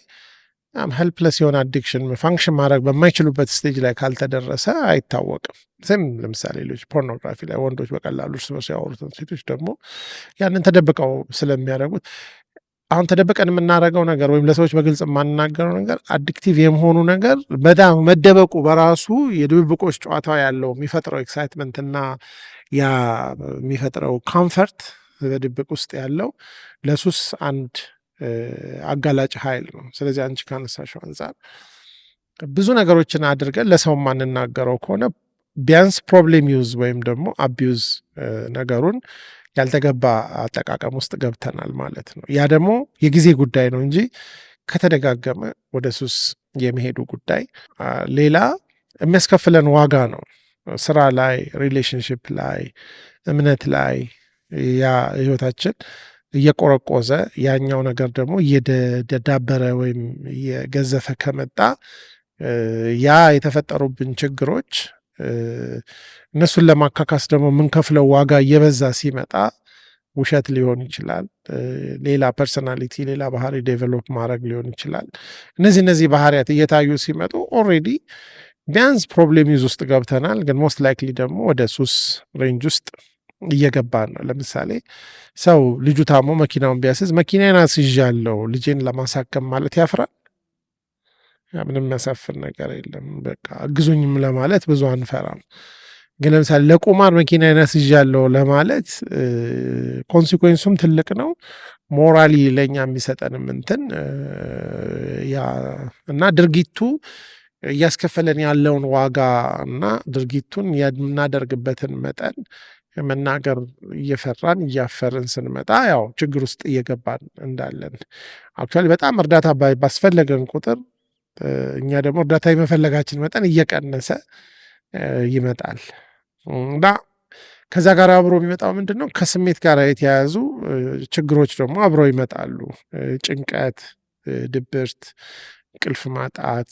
helpless የሆነ addiction፣ function ማድረግ በማይችሉበት stage ላይ ካልተደረሰ አይታወቅም። Same ለምሳሌ ሌሎች ፖርኖግራፊ ላይ ወንዶች በቀላሉ እርስ በርስ ያወሩትን ሴቶች ደግሞ ያንን ተደብቀው ስለሚያደርጉት፣ አሁን ተደብቀን የምናደርገው ነገር ወይም ለሰዎች በግልጽ የማንናገረው ነገር addictive የመሆኑ ነገር በጣም መደበቁ በራሱ የድብብቆች ጨዋታ ያለው የሚፈጥረው excitement እና ያ የሚፈጥረው comfort በድብቅ ውስጥ ያለው ለሱስ አንድ አጋላጭ ኃይል ነው። ስለዚህ አንቺ ካነሳሽው አንጻር ብዙ ነገሮችን አድርገን ለሰው የማንናገረው ከሆነ ቢያንስ problem use ወይም ደግሞ abuse ነገሩን ያልተገባ አጠቃቀም ውስጥ ገብተናል ማለት ነው። ያ ደግሞ የጊዜ ጉዳይ ነው እንጂ ከተደጋገመ ወደ ሱስ የመሄዱ ጉዳይ ሌላ የሚያስከፍለን ዋጋ ነው። ስራ ላይ፣ relationship ላይ፣ እምነት ላይ ያ ህይወታችን እየቆረቆዘ ያኛው ነገር ደግሞ እየዳበረ ወይም እየገዘፈ ከመጣ ያ የተፈጠሩብን ችግሮች እነሱን ለማካካስ ደግሞ የምንከፍለው ዋጋ እየበዛ ሲመጣ ውሸት ሊሆን ይችላል፣ ሌላ personality፣ ሌላ ባህሪ develop ማድረግ ሊሆን ይችላል። እነዚህ ባህሪያት እየታዩ ሲመጡ already ቢያንስ problem use ውስጥ ገብተናል፣ ግን most likely ደግሞ ወደ ሱስ range ውስጥ እየገባን ነው። ለምሳሌ ሰው ልጁ ታሞ መኪናውን ቢያስይዝ መኪናዬን አስይዣለሁ ልጄን ለማሳከም ማለት ያፍራል? ምንም የሚያሳፍር ነገር የለም። በቃ አግዙኝም ለማለት ብዙ አንፈራም። ግን ለምሳሌ ለቁማር መኪናዬን አስይዣለሁ ለማለት consequence ኡም ትልቅ ነው። Morally ለእኛ የሚሰጠንም እንትን ያ እና ድርጊቱ እያስከፈለን ያለውን ዋጋ እና ድርጊቱን የምናደርግበትን መጠን መናገር እየፈራን እያፈርን ስንመጣ ያው ችግር ውስጥ እየገባን እንዳለን፣ actually በጣም እርዳታ ባስፈለገን ቁጥር እኛ ደግሞ እርዳታ የመፈለጋችን መጠን እየቀነሰ ይመጣል። እና ከዛ ጋር አብሮ የሚመጣው ምንድን ነው? ከስሜት ጋር የተያያዙ ችግሮች ደግሞ አብረው ይመጣሉ። ጭንቀት፣ ድብርት፣ እንቅልፍ ማጣት፣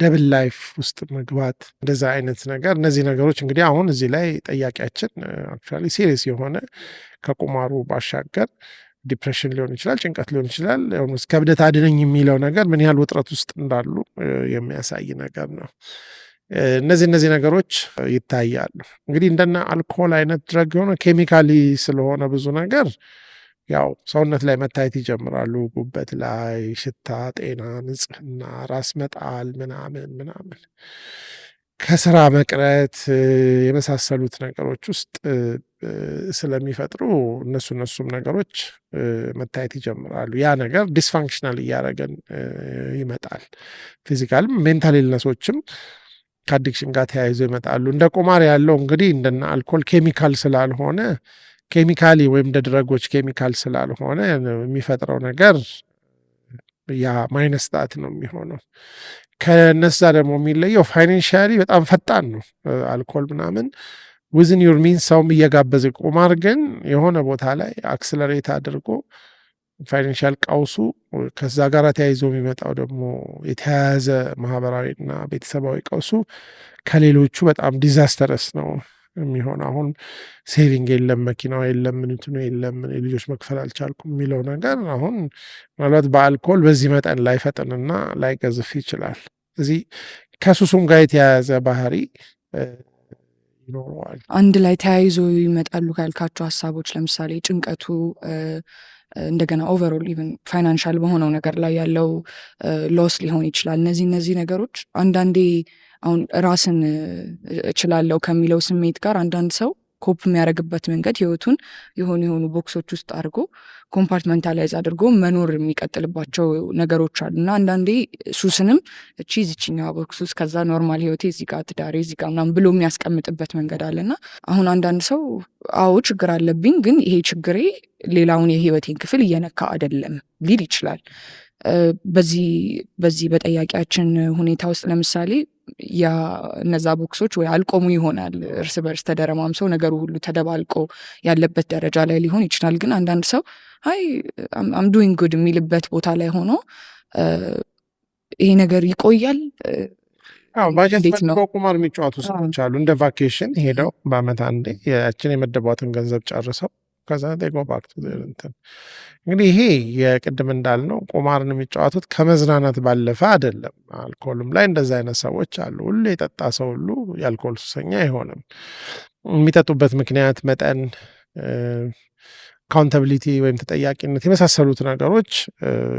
double life ውስጥ መግባት፣ እንደዛ አይነት ነገር። እነዚህ ነገሮች እንግዲህ አሁን እዚህ ላይ ጠያቂያችን actually serious የሆነ ከቁማሩ ባሻገር depression ሊሆን ይችላል፣ ጭንቀት ሊሆን ይችላል። ከእብደት አድነኝ የሚለው ነገር ምን ያህል ውጥረት ውስጥ እንዳሉ የሚያሳይ ነገር ነው። እነዚህ ነገሮች ይታያሉ። እንግዲህ እንደነ አልኮል አይነት drug የሆነ chemically ስለሆነ ብዙ ነገር ያው ሰውነት ላይ መታየት ይጀምራሉ። ጉበት ላይ፣ ሽታ፣ ጤና፣ ንጽህና፣ ራስ መጣል ምናምን ምናምን፣ ከስራ መቅረት የመሳሰሉት ነገሮች ውስጥ ስለሚፈጥሩ እነሱም ነገሮች መታየት ይጀምራሉ። ያ ነገር dysfunctional እያደረገን ይመጣል። Physical ም mental illness ኦችም ከ addiction ጋር ተያይዞ ይመጣሉ። እንደ ቁማር ያለው እንግዲህ እንደነ አልኮል ኬሚካል ስላልሆነ፣ chemically ወይም እንደ drug ኦች ኬሚካል ስላልሆነ የሚፈጥረው ነገር ያ minus that ነው የሚሆነው። ከነዛ ደግሞ የሚለየው financially በጣም ፈጣን ነው። አልኮል ምናምን within your means ሰውም እየጋበዘ፣ ቁማር ግን የሆነ ቦታ ላይ accelerate አድርጎ financial ቀውሱ፣ ከዛ ጋር ተያይዞ የሚመጣው ደግሞ የተያያዘ ማህበራዊና ቤተሰባዊ ቀውሱ ከሌሎቹ በጣም disastrous ነው የሚሆነው። አሁን saving የለም፣ መኪናው የለም፣ እንትኑ የለም፣ የልጆች መክፈል አልቻልኩም የሚለው ነገር አሁን ምናልባት በአልኮል በዚህ መጠን ላይፈጥንና ላይገዝፍ ይችላል። እዚህ ከሱሱም ጋር የተያያዘ ባህሪ ይኖረዋል። አንድ ላይ ተያይዞ ይመጣሉ ካልካቸው ሀሳቦች ለምሳሌ ጭንቀቱ፣ እንደገና overall even financial በሆነው ነገር ላይ ያለው loss ሊሆን ይችላል። እነዚህ ነገሮች አንዳንዴ አሁን ራስን እችላለሁ ከሚለው ስሜት ጋር አንዳንድ ሰው cope የሚያደርግበት መንገድ ህይወቱን የሆኑ የሆኑ box ኦች ውስጥ አድርጎ compartmentalize አድርጎ መኖር የሚቀጥልባቸው ነገሮች አሉ። እና አንዳንዴ ሱስንም እቺ እዚችኛዋ box ውስጥ፣ ከዛ normal ህይወቴ እዚህ ጋር፣ ትዳሬ እዚህ ጋር ምናምን ብሎ የሚያስቀምጥበት መንገድ አለ። እና አሁን አንዳንድ ሰው አዎ ችግር አለብኝ፣ ግን ይሄ ችግሬ ሌላውን የህይወቴን ክፍል እየነካ አይደለም ሊል ይችላል። በዚህ በጠያቂያችን ሁኔታ ውስጥ ለምሳሌ ያ እነዛ box ኦች ወይ አልቆሙ ይሆናል፣ እርስ በርስ ተደረማምሰው ነገሩ ሁሉ ተደባልቆ ያለበት ደረጃ ላይ ሊሆን ይችላል። ግን አንዳንድ ሰው አይ I'm doing good የሚልበት ቦታ ላይ ሆኖ ይሄ ነገር ይቆያል። ባጀት እንዴት ነው? መድበው ቁማር የሚጫወቱ ሰዎች አሉ። እንደ vacation ሄደው በአመት አንዴ ያችን የመደቧትን ገንዘብ ጨርሰው ከዛ go back to እንትን። እንግዲህ ይሄ የቅድም እንዳልነው ቁማርን የሚጫወቱት ከመዝናናት ባለፈ አይደለም። አልኮልም ላይ እንደዛ አይነት ሰዎች አሉ። ሁሉ የጠጣ ሰው ሁሉ የአልኮል ሱሰኛ አይሆንም። የሚጠጡበት ምክንያት፣ መጠን፣ accountability ወይም ተጠያቂነት የመሳሰሉት ነገሮች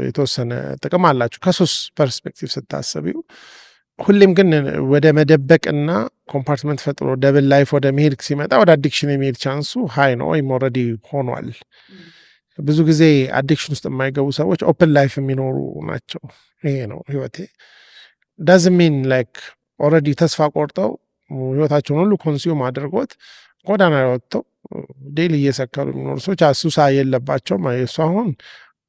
የተወሰነ ጥቅም አላቸው ከሱስ perspective ስታስቢው። ሁሌም ግን ወደ መደበቅና compartment ፈጥሮ double life ወደ መሄድ ሲመጣ ወደ addiction የሚሄድ chance ኡ high ነው ወይም already ሆኗል። ብዙ ጊዜ addiction ውስጥ የማይገቡ ሰዎች open life የሚኖሩ ናቸው። ይሄ ነው ህይወቴ doesn't mean like already ተስፋ ቆርጠው ህይወታቸውን ሁሉ consume አድርጎት ጎዳና ላይ ወጥተው daily እየሰከሩ የሚኖሩ ሰዎች ሱስ የለባቸውም። እሱ አሁን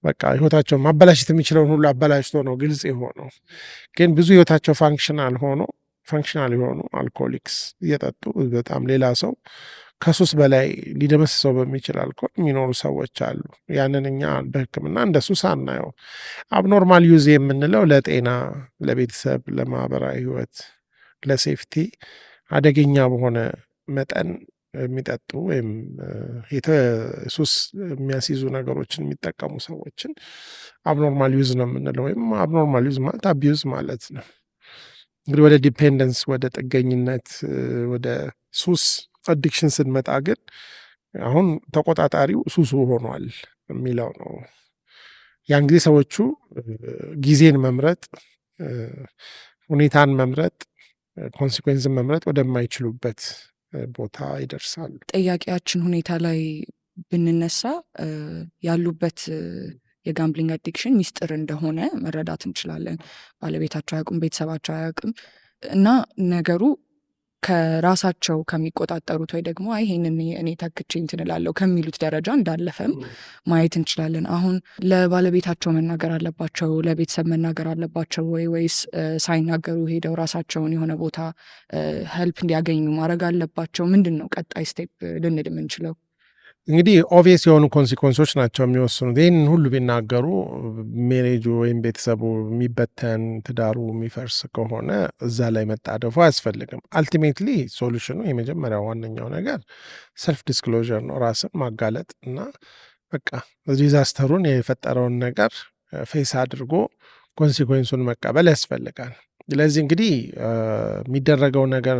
በቃ ህይወታቸውን ማበላሸት የሚችለውን ሁሉ አበላሽቶ ነው ግልጽ የሆነው። ግን ብዙ ህይወታቸው functional ሆኖ functional የሆኑ alcoholics እየጠጡ በጣም ሌላ ሰው ከሱስ በላይ ሊደመስሰው በሚችል አልኮል የሚኖሩ ሰዎች አሉ። ያንን እኛ በሕክምና እንደ ሱስ አናየው። Abnormal use የምንለው ለጤና፣ ለቤተሰብ፣ ለማህበራዊ ህይወት፣ ለ safety አደገኛ በሆነ መጠን የሚጠጡ ወይም ሱስ የሚያስይዙ ነገሮችን የሚጠቀሙ ሰዎችን abnormal use ነው የምንለው። ወይም abnormal use ማለት abuse ማለት ነው። እንግዲህ ወደ dependence፣ ወደ ጥገኝነት፣ ወደ ሱስ addiction ስንመጣ ግን አሁን ተቆጣጣሪው ሱሱ ሆኗል የሚለው ነው። ያን ጊዜ ሰዎቹ ጊዜን መምረጥ፣ ሁኔታን መምረጥ፣ consequence ን መምረጥ ወደማይችሉበት ቦታ ይደርሳሉ። ጠያቂያችን ሁኔታ ላይ ብንነሳ ያሉበት የ gambling addiction ሚስጥር እንደሆነ መረዳት እንችላለን። ባለቤታቸው አያውቁም፣ ቤተሰባቸው አያውቅም እና ነገሩ ከራሳቸው ከሚቆጣጠሩት ወይ ደግሞ አይ ይሄንን እኔ ተክቼ እንትን እላለሁ ከሚሉት ደረጃ እንዳለፈም ማየት እንችላለን። አሁን ለባለቤታቸው መናገር አለባቸው፣ ለቤተሰብ መናገር አለባቸው ወይ ወይስ ሳይናገሩ ሄደው ራሳቸውን የሆነ ቦታ help እንዲያገኙ ማድረግ አለባቸው? ምንድን ነው ቀጣይ step ልንል የምንችለው? እንግዲህ obvious የሆኑ consequence ኦች ናቸው የሚወስኑት። ይህን ሁሉ ቢናገሩ marriage ኡ ወይም ቤተሰቡ የሚበተን፣ ትዳሩ የሚፈርስ ከሆነ እዛ ላይ መጣደፉ አያስፈልግም። Ultimately solution ኑ የመጀመሪያው ዋነኛው ነገር self disclosure ነው፣ ራስን ማጋለጥ እና በቃ disaster ኡን የፈጠረውን ነገር face አድርጎ consequence ኡን መቀበል ያስፈልጋል። ስለዚህ እንግዲህ የሚደረገው ነገር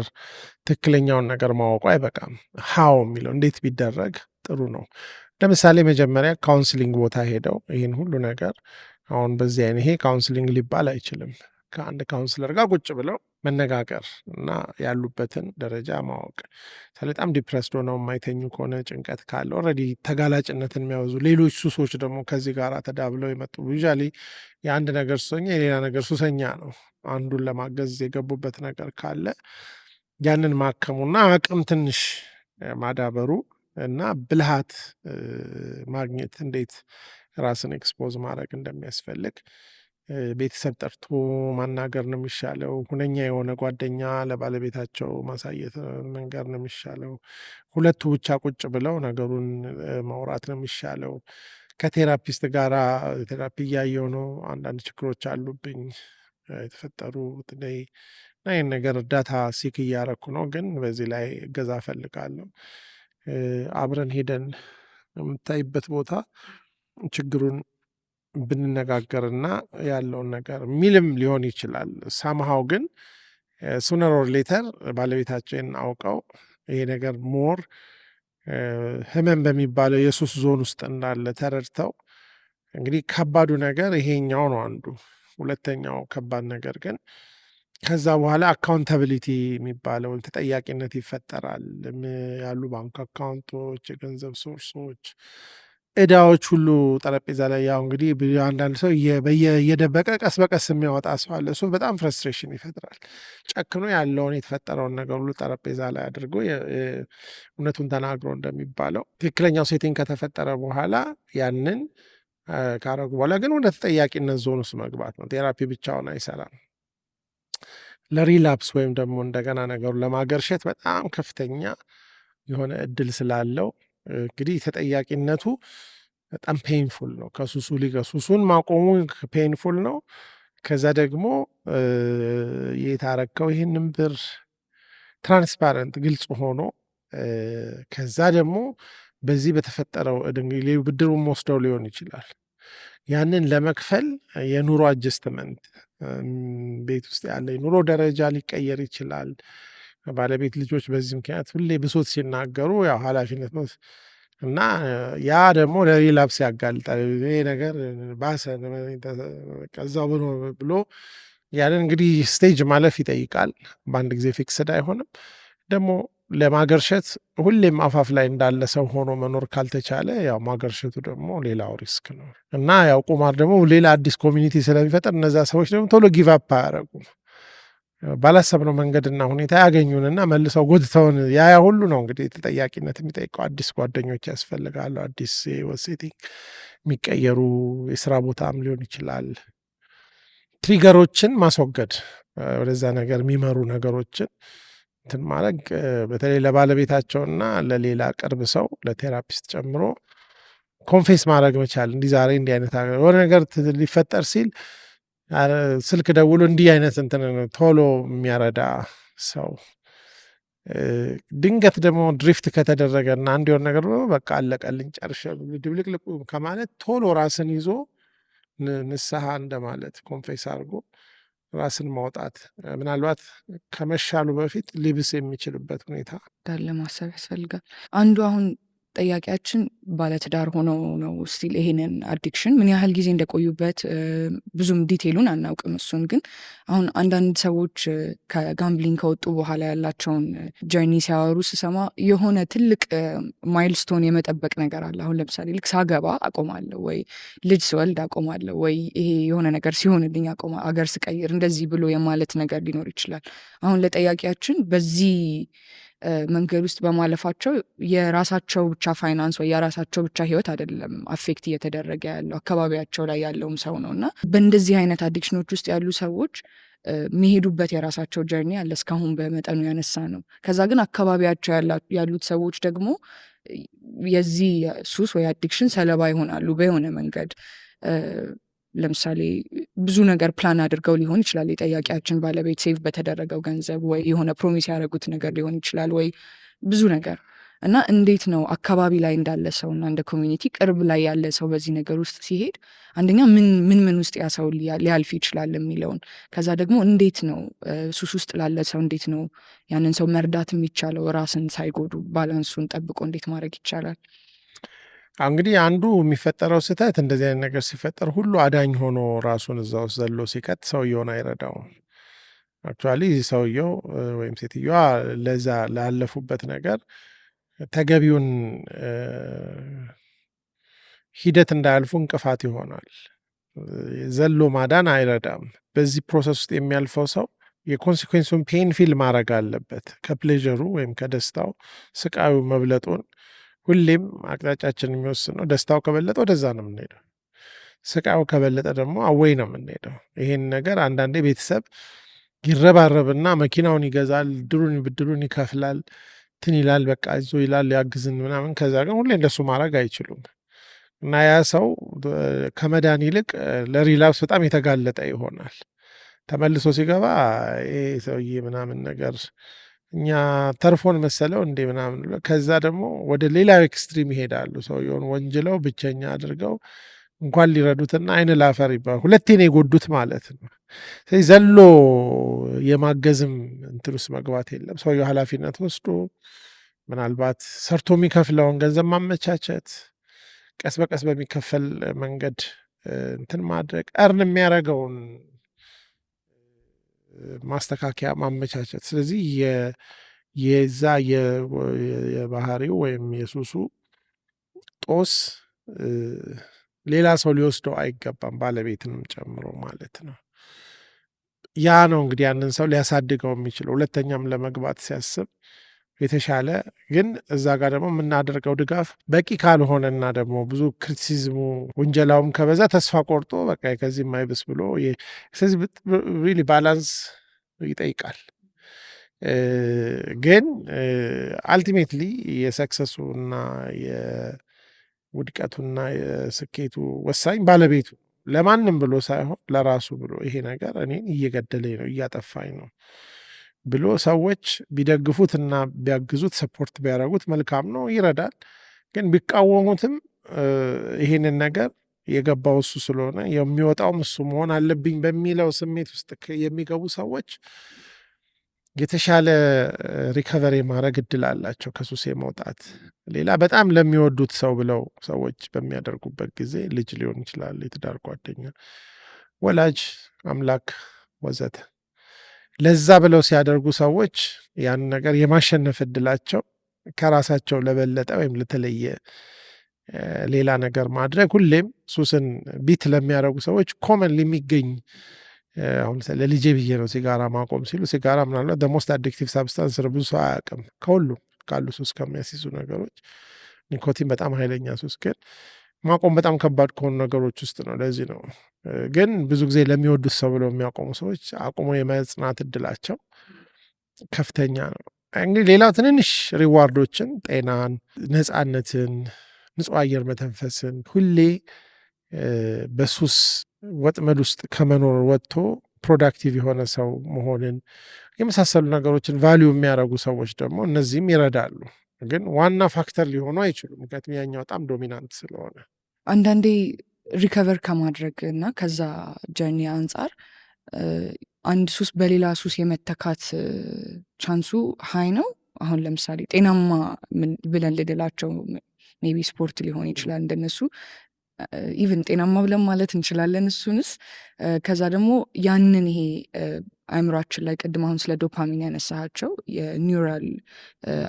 ትክክለኛውን ነገር ማወቁ አይበቃም። How የሚለው እንዴት ቢደረግ ጥሩ ነው። ለምሳሌ መጀመሪያ counseling ቦታ ሄደው ይህን ሁሉ ነገር አሁን በዚህ አይነት ይሄ counseling ሊባል አይችልም። ከአንድ counselor ጋር ቁጭ ብለው መነጋገር እና ያሉበትን ደረጃ ማወቅ። በጣም depressed ሆነው የማይተኙ ከሆነ፣ ጭንቀት ካለ፣ already ተጋላጭነትን የሚያበዙ ሌሎች ሱሶች ደግሞ ከዚህ ጋር ተዳብለው የመጡ፣ usually የአንድ ነገር ሱሰኛ የሌላ ነገር ሱሰኛ ነው። አንዱን ለማገዝ የገቡበት ነገር ካለ ያንን ማከሙና አቅም ትንሽ ማዳበሩ እና ብልሃት ማግኘት፣ እንዴት ራስን expose ማድረግ እንደሚያስፈልግ፣ ቤተሰብ ጠርቶ ማናገር ነው የሚሻለው? ሁነኛ የሆነ ጓደኛ ለባለቤታቸው ማሳየት መንገር ነው የሚሻለው? ሁለቱ ብቻ ቁጭ ብለው ነገሩን ማውራት ነው የሚሻለው? ከ therapist ጋራ therapy እያየሁ ነው፣ አንዳንድ ችግሮች አሉብኝ የተፈጠሩ እና ይሄን ነገር እርዳታ seek እያረኩ ነው፣ ግን በዚህ ላይ እገዛ እፈልጋለሁ። አብረን ሄደን የምታይበት ቦታ ችግሩን ብንነጋገርና ያለውን ነገር የሚልም ሊሆን ይችላል። Somehow ግን sooner or later ባለቤታቸውን አውቀው ይሄ ነገር more ህመም በሚባለው የሱስ ዞን ውስጥ እንዳለ ተረድተው፣ እንግዲህ ከባዱ ነገር ይሄኛው ነው አንዱ። ሁለተኛው ከባድ ነገር ግን ከዛ በኋላ accountability የሚባለው ወይም ተጠያቂነት ይፈጠራል። ያሉ ባንክ account ኦች፣ የገንዘብ source ኦች፣ እዳዎች ሁሉ ጠረጴዛ ላይ፣ ያው እንግዲህ አንዳንድ ሰው እየደበቀ ቀስ በቀስ የሚያወጣ ሰው አለ። እሱ በጣም frustration ይፈጥራል። ጨክኖ ያለውን የተፈጠረውን ነገር ሁሉ ጠረጴዛ ላይ አድርጎ እውነቱን ተናግሮ እንደሚባለው ትክክለኛው setting ከተፈጠረ በኋላ፣ ያንን ካረጉ በኋላ ግን ወደ ተጠያቂነት ዞን ውስጥ መግባት ነው። Therapy ብቻውን አይሰራም። ለ relapse ወይም ደግሞ እንደገና ነገሩን ለማገርሸት በጣም ከፍተኛ የሆነ እድል ስላለው እንግዲህ ተጠያቂነቱ በጣም painful ነው። ከሱሱ ሊገ ሱሱን ማቆሙ painful ነው። ከዛ ደግሞ የት አረከው ይህንን ብር transparent ግልጽ ሆኖ፣ ከዛ ደግሞ በዚህ በተፈጠረው ብድሩን ወስደው ሊሆን ይችላል። ያንን ለመክፈል የኑሮ adjustment፣ ቤት ውስጥ ያለ የኑሮ ደረጃ ሊቀየር ይችላል። ባለቤት፣ ልጆች በዚህ ምክንያት ሁሌ ብሶት ሲናገሩ ያው ኃላፊነት ነው እና ያ ደግሞ ለ relapse ያጋልጣል። ይሄ ነገር ባሰ ከዛው ብሎ ብሎ ያንን እንግዲህ stage ማለፍ ይጠይቃል። በአንድ ጊዜ fixed አይሆንም። ደግሞ ለማገርሸት ሁሌም አፋፍ ላይ እንዳለ ሰው ሆኖ መኖር ካልተቻለ ያው ማገርሸቱ ደግሞ ሌላው risk ነው። እና ያው ቁማር ደግሞ ሌላ አዲስ community ስለሚፈጠር እነዛ ሰዎች ደግሞ ቶሎ give up አያደርጉም። ባላሰብነው መንገድና ሁኔታ ያገኙንና መልሰው ጎድተውን ያ ሁሉ ነው እንግዲህ ተጠያቂነት የሚጠይቀው። አዲስ ጓደኞች ያስፈልጋሉ። አዲስ የህይወት setting የሚቀየሩ፣ የስራ ቦታም ሊሆን ይችላል። Trigger ኦችን ማስወገድ፣ ወደዛ ነገር የሚመሩ ነገሮችን እንትን ማድረግ፣ በተለይ ለባለቤታቸውና ለሌላ ቅርብ ሰው ለ therapist ጨምሮ confess ማድረግ መቻል፣ እንዲህ ዛሬ እንዲህ አይነት የሆነ ነገር ሊፈጠር ሲል ስልክ ደውሎ እንዲህ አይነት እንትን ቶሎ የሚያረዳ ሰው፣ ድንገት ደግሞ drift ከተደረገ እና አንድ የሆነ ነገር በቃ አለቀልኝ ጨርሼ ድብልቅልቁ ከማለት ቶሎ ራስን ይዞ ንስሐ እንደማለት confess አድርጎ ራስን ማውጣት፣ ምናልባት ከመሻሉ በፊት ሊብስ የሚችልበት ሁኔታ እንዳለ ማሰብ ያስፈልጋል። አንዱ አሁን ጠያቂያችን ባለትዳር ሆነው ነው፣ still ይሄንን addiction ምን ያህል ጊዜ እንደቆዩበት ብዙም detail ኡን አናውቅም። እሱን ግን አሁን አንዳንድ ሰዎች ከ gambling ከወጡ በኋላ ያላቸውን journey ሲያወሩ ስሰማ የሆነ ትልቅ milestone የመጠበቅ ነገር አለ። አሁን ለምሳሌ ልክ ሳገባ አቆማለሁ ወይ ልጅ ስወልድ አቆማለሁ ወይ ይሄ የሆነ ነገር ሲሆንልኝ አቆማ፣ አገር ስቀይር እንደዚህ ብሎ የማለት ነገር ሊኖር ይችላል። አሁን ለጠያቂያችን በዚህ መንገድ ውስጥ በማለፋቸው የራሳቸው ብቻ ፋይናንስ ወይ የራሳቸው ብቻ ህይወት አይደለም affect እየተደረገ ያለው፣ አካባቢያቸው ላይ ያለውም ሰው ነው። እና በእንደዚህ አይነት addiction ኦች ውስጥ ያሉ ሰዎች የሚሄዱበት የራሳቸው journey አለ፣ እስካሁን በመጠኑ ያነሳነው። ከዛ ግን አካባቢያቸው ያሉት ሰዎች ደግሞ የዚህ ሱስ ወይ addiction ሰለባ ይሆናሉ በየሆነ መንገድ። ለምሳሌ ብዙ ነገር ፕላን አድርገው ሊሆን ይችላል፣ የጠያቂያችን ባለቤት save በተደረገው ገንዘብ ወይ የሆነ promise ያደረጉት ነገር ሊሆን ይችላል ወይ ብዙ ነገር። እና እንዴት ነው አካባቢ ላይ እንዳለ ሰው እና እንደ community ቅርብ ላይ ያለ ሰው በዚህ ነገር ውስጥ ሲሄድ አንደኛ ምን ምን ምን ውስጥ ያ ሰው ሊያልፍ ይችላል የሚለውን፣ ከዛ ደግሞ እንዴት ነው ሱስ ውስጥ ላለ ሰው እንዴት ነው ያንን ሰው መርዳት የሚቻለው፣ ራስን ሳይጎዱ balance ኡን ጠብቆ እንዴት ማድረግ ይቻላል? እንግዲህ አንዱ የሚፈጠረው ስህተት እንደዚህ አይነት ነገር ሲፈጠር ሁሉ አዳኝ ሆኖ ራሱን እዛ ውስጥ ዘሎ ሲከት ሰውየውን አይረዳውም። Actually ሰውየው ወይም ሴትዮዋ ለዛ ላለፉበት ነገር ተገቢውን ሂደት እንዳያልፉ እንቅፋት ይሆናል። ዘሎ ማዳን አይረዳም። በዚህ process ውስጥ የሚያልፈው ሰው የ consequence ኡን pain feel ማድረግ አለበት። ከ pleasure ኡ ወይም ከደስታው ስቃዩ መብለጡን፣ ሁሌም አቅጣጫችን የሚወስነው ደስታው ከበለጠ ወደዛ ነው የምንሄደው። ስቃዩ ከበለጠ ደግሞ away ነው የምንሄደው። ይሄን ነገር አንዳንዴ ቤተሰብ ይረባረብና መኪናውን ይገዛል፣ ድሩን ብድሩን ይከፍላል፣ እንትን ይላል፣ በቃ ይዞ ይላል፣ ያግዝን ምናምን። ከዛ ግን ሁሌ እንደሱ ማድረግ አይችሉም እና ያ ሰው ከመዳን ይልቅ ለ relapse በጣም የተጋለጠ ይሆናል። ተመልሶ ሲገባ ይሄ ሰውዬ ምናምን ነገር እኛ ተርፎን መሰለው እንዴ ምናምን፣ ከዛ ደግሞ ወደ ሌላው extreme ይሄዳሉ። ሰውየውን ወንጅለው ብቸኛ አድርገው እንኳን ሊረዱትና አይን ላፈር ይባላል። ሁለቴ ነው የጎዱት ማለት ነው። ስለዚህ ዘሎ የማገዝም እንትን ውስጥ መግባት የለም። ሰውየው ኃላፊነት ወስዶ ምናልባት ሰርቶ የሚከፍለውን ገንዘብ ማመቻቸት፣ ቀስ በቀስ በሚከፈል መንገድ እንትን ማድረግ፣ earn የሚያደርገውን ማስተካከያ ማመቻቸት። ስለዚህ የዛ የባህሪው ወይም የሱሱ ጦስ ሌላ ሰው ሊወስደው አይገባም፣ ባለቤትንም ጨምሮ ማለት ነው። ያ ነው እንግዲህ ያንን ሰው ሊያሳድገው የሚችለው፣ ሁለተኛም ለመግባት ሲያስብ የተሻለ። ግን እዛ ጋር ደግሞ የምናደርገው ድጋፍ በቂ ካልሆነና ደግሞ ብዙ criticism ኡ ውንጀላውም ከበዛ ተስፋ ቆርጦ በቃ ከዚህ የማይብስ ብሎ፣ ስለዚህ really balance ይጠይቃል። ግን ultimately የ success ኡና የውድቀቱና የስኬቱ ወሳኝ ባለቤቱ ለማንም ብሎ ሳይሆን ለራሱ ብሎ ይሄ ነገር እኔን እየገደለኝ ነው፣ እያጠፋኝ ነው ብሎ ሰዎች ቢደግፉትና ቢያግዙት፣ support ቢያደርጉት መልካም ነው፣ ይረዳል። ግን ቢቃወሙትም ይሄንን ነገር የገባው እሱ ስለሆነ የሚወጣውም እሱ መሆን አለብኝ በሚለው ስሜት ውስጥ የሚገቡ ሰዎች የተሻለ recovery የማድረግ እድል አላቸው ከሱስ የመውጣት። ሌላ በጣም ለሚወዱት ሰው ብለው ሰዎች በሚያደርጉበት ጊዜ፣ ልጅ ሊሆን ይችላል፣ የትዳር ጓደኛ፣ ወላጅ፣ አምላክ ወዘተ፣ ለዛ ብለው ሲያደርጉ ሰዎች ያን ነገር የማሸነፍ እድላቸው ከራሳቸው ለበለጠ ወይም ለተለየ ሌላ ነገር ማድረግ፣ ሁሌም ሱስን beat ለሚያደርጉ ሰዎች common የሚገኝ፣ አሁን ለልጄ ብዬ ነው ሲጋራ ማቆም ሲሉ፣ ሲጋራ ምናልባት most addictive substance፣ ብዙ ሰው አያውቅም። ከሁሉም ካሉ ሱስ ከሚያስይዙ ነገሮች ኒኮቲን በጣም ኃይለኛ ሱስ፣ ግን ማቆም በጣም ከባድ ከሆኑ ነገሮች ውስጥ ነው። ለዚህ ነው ግን ብዙ ጊዜ ለሚወዱት ሰው ብለው የሚያቆሙ ሰዎች አቁሞ የመጽናት እድላቸው ከፍተኛ ነው። እንግዲህ ሌላው ትንንሽ reward ኦችን፣ ጤናን፣ ነፃነትን፣ ንጹህ አየር መተንፈስን፣ ሁሌ በሱስ ወጥመድ ውስጥ ከመኖር ወጥቶ productive የሆነ ሰው መሆንን የመሳሰሉ ነገሮችን value የሚያደርጉ ሰዎች ደግሞ እነዚህም ይረዳሉ። ግን ዋና factor ሊሆኑ አይችሉም፣ ምክንያቱም ያኛው በጣም dominant ስለሆነ። አንዳንዴ recover ከማድረግ እና ከዛ journey አንጻር አንድ ሱስ በሌላ ሱስ የመተካት chance ኡ high ነው። አሁን ለምሳሌ ጤናማ ብለን ልንላቸው maybe ስፖርት ሊሆን ይችላል፣ እንደነሱ even ጤናማ ብለን ማለት እንችላለን። እሱንስ ከዛ ደግሞ ያንን ይሄ አእምሯችን ላይ ቅድም አሁን ስለ ዶፓሚን ያነሳቸው የ neural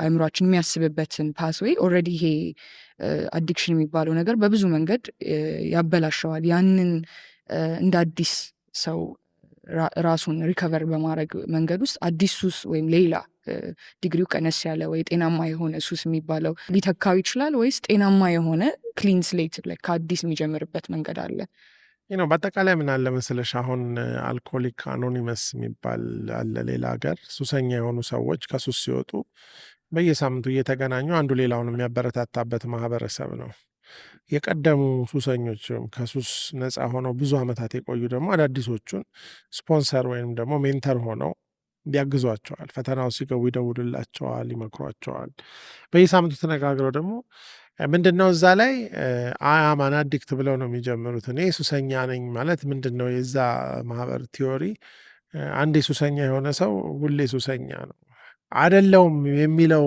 አእምሯችን የሚያስብበትን pathway already ይሄ addiction የሚባለው ነገር በብዙ መንገድ ያበላሸዋል። ያንን እንደ አዲስ ሰው ራሱን recover በማድረግ መንገድ ውስጥ አዲስ ሱስ ወይም ሌላ ዲግሪው ቀነስ ያለ ወይ ጤናማ የሆነ ሱስ የሚባለው ሊተካው ይችላል ወይስ ጤናማ የሆነ clean slate ላይ ከአዲስ የሚጀምርበት መንገድ አለ? ነው፣ በአጠቃላይ ምን አለ መሰለሽ፣ አሁን Alcoholic Anonymous የሚባል አለ ሌላ ሀገር፣ ሱሰኛ የሆኑ ሰዎች ከሱስ ሲወጡ በየሳምንቱ እየተገናኙ አንዱ ሌላውን የሚያበረታታበት ማህበረሰብ ነው። የቀደሙ ሱሰኞችም ከሱስ ነፃ ሆነው ብዙ ዓመታት የቆዩ ደግሞ አዳዲሶቹን ስፖንሰር ወይም ደግሞ mentor ሆነው ያግዟቸዋል። ፈተናው ሲገቡ ይደውሉላቸዋል፣ ይመክሯቸዋል። በየሳምንቱ ተነጋግረው ደግሞ ምንድን ነው እዛ ላይ "I am an addict" ብለው ነው የሚጀምሩት። እኔ ሱሰኛ ነኝ ማለት ምንድን ነው? የዛ ማህበር theory አንዴ ሱሰኛ የሆነ ሰው ሁሌ ሱሰኛ ነው፣ አደለውም የሚለው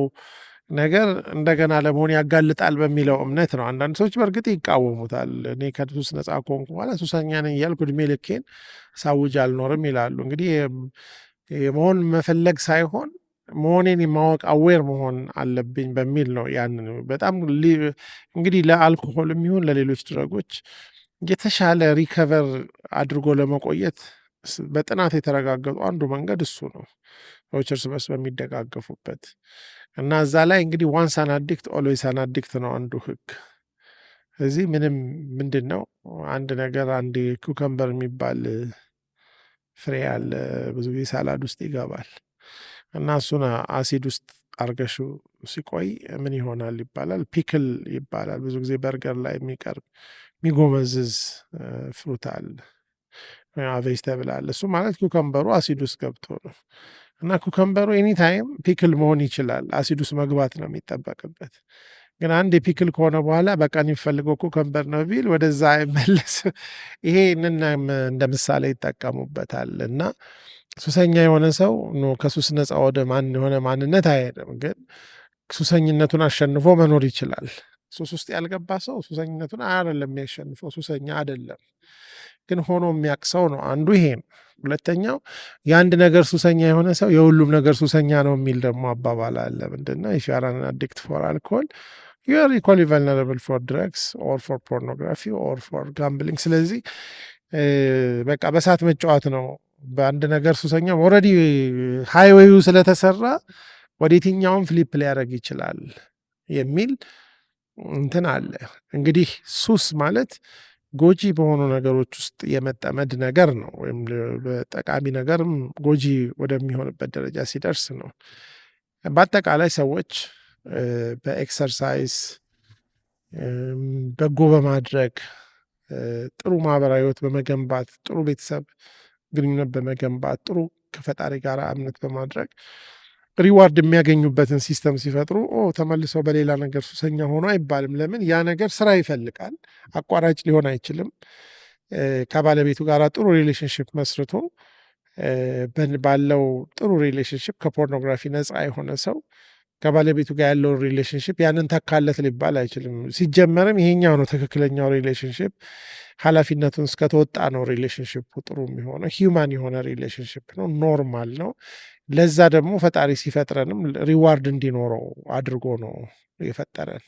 ነገር እንደገና ለመሆን ያጋልጣል በሚለው እምነት ነው። አንዳንድ ሰዎች በእርግጥ ይቃወሙታል። እኔ ከሱስ ነፃ ከሆንኩ በኋላ ሱሰኛ ነኝ እያልኩ እድሜ ልኬን ሳውጅ አልኖርም ይላሉ። እንግዲህ የመሆን መፈለግ ሳይሆን መሆኔን የማወቅ aware መሆን አለብኝ በሚል ነው። ያንን በጣም እንግዲህ ለአልኮሆልም ይሁን ለሌሎች drug ኦች የተሻለ recover አድርጎ ለመቆየት በጥናት የተረጋገጡ አንዱ መንገድ እሱ ነው። ሰዎች እርስ በርስ በሚደጋገፉበት እና እዛ ላይ እንግዲህ once an addict always an addict ነው አንዱ ህግ። እዚህ ምንም ምንድን ነው፣ አንድ ነገር፣ አንድ cucumber የሚባል ፍሬ አለ፣ ብዙ ጊዜ salad ውስጥ ይገባል፣ እና እሱን አሲድ ውስጥ አርገሽው ሲቆይ ምን ይሆናል ይባላል። Pickle ይባላል። ብዙ ጊዜ በርገር ላይ የሚቀርብ የሚጎመዝዝ fruit አለ፣ vegetable አለ። እሱ ማለት cucumber ኡ አሲድ ውስጥ ገብቶ ነው። እና cucumber ኡ anytime pickle መሆን ይችላል። አሲድ ውስጥ መግባት ነው የሚጠበቅበት። ግን አንድ የ pickle ከሆነ በኋላ በቃ የሚፈልገው cucumber ነው ቢል ወደዛ አይመለስም። ይሄንን እንደ ምሳሌ ይጠቀሙበታል። እና ሱሰኛ የሆነ ሰው ከሱስ ነፃ ወደ ማን የሆነ ማንነት አይሄድም። ግን ሱሰኝነቱን አሸንፎ መኖር ይችላል። ሱስ ውስጥ ያልገባ ሰው ሱሰኝነቱን አይደለም የሚያሸንፈው፣ ሱሰኛ አይደለም፣ ግን ሆኖ የሚያውቅ ሰው ነው። አንዱ ይሄ ነው። ሁለተኛው የአንድ ነገር ሱሰኛ የሆነ ሰው የሁሉም ነገር ሱሰኛ ነው የሚል ደግሞ አባባል አለ። ምንድነው? If you are an addict for alcohol, you are equally vulnerable for drugs or for pornography or for gambling። ስለዚህ በቃ በእሳት መጫወት ነው። በአንድ ነገር ሱሰኛ already highway ዩ ስለተሰራ ወደ የትኛውም flip ሊያደርግ ይችላል የሚል እንትን አለ። እንግዲህ ሱስ ማለት ጎጂ በሆኑ ነገሮች ውስጥ የመጠመድ ነገር ነው፣ ወይም በጠቃሚ ነገርም ጎጂ ወደሚሆንበት ደረጃ ሲደርስ ነው። በአጠቃላይ ሰዎች በ exercise፣ በጎ በማድረግ፣ ጥሩ ማህበራዊ ህይወት በመገንባት፣ ጥሩ ቤተሰብ ግንኙነት በመገንባት፣ ጥሩ ከፈጣሪ ጋር እምነት በማድረግ reward የሚያገኙበትን system ሲፈጥሩ ተመልሰው በሌላ ነገር ሱሰኛ ሆኖ አይባልም። ለምን? ያ ነገር ስራ ይፈልጋል፣ አቋራጭ ሊሆን አይችልም። ከባለቤቱ ጋር ጥሩ relationship መስርቶ ባለው ጥሩ relationship ከ pornography ነፃ የሆነ ሰው ከባለቤቱ ጋር ያለውን relationship ያንን ተካለት ሊባል አይችልም። ሲጀመርም ይሄኛው ነው ትክክለኛው relationship። ኃላፊነቱን እስከተወጣ ነው relationship ኡ ጥሩ የሚሆነው። Human የሆነ relationship ነው፣ normal ነው። ለዛ ደግሞ ፈጣሪ ሲፈጥረንም reward እንዲኖረው አድርጎ ነው የፈጠረን።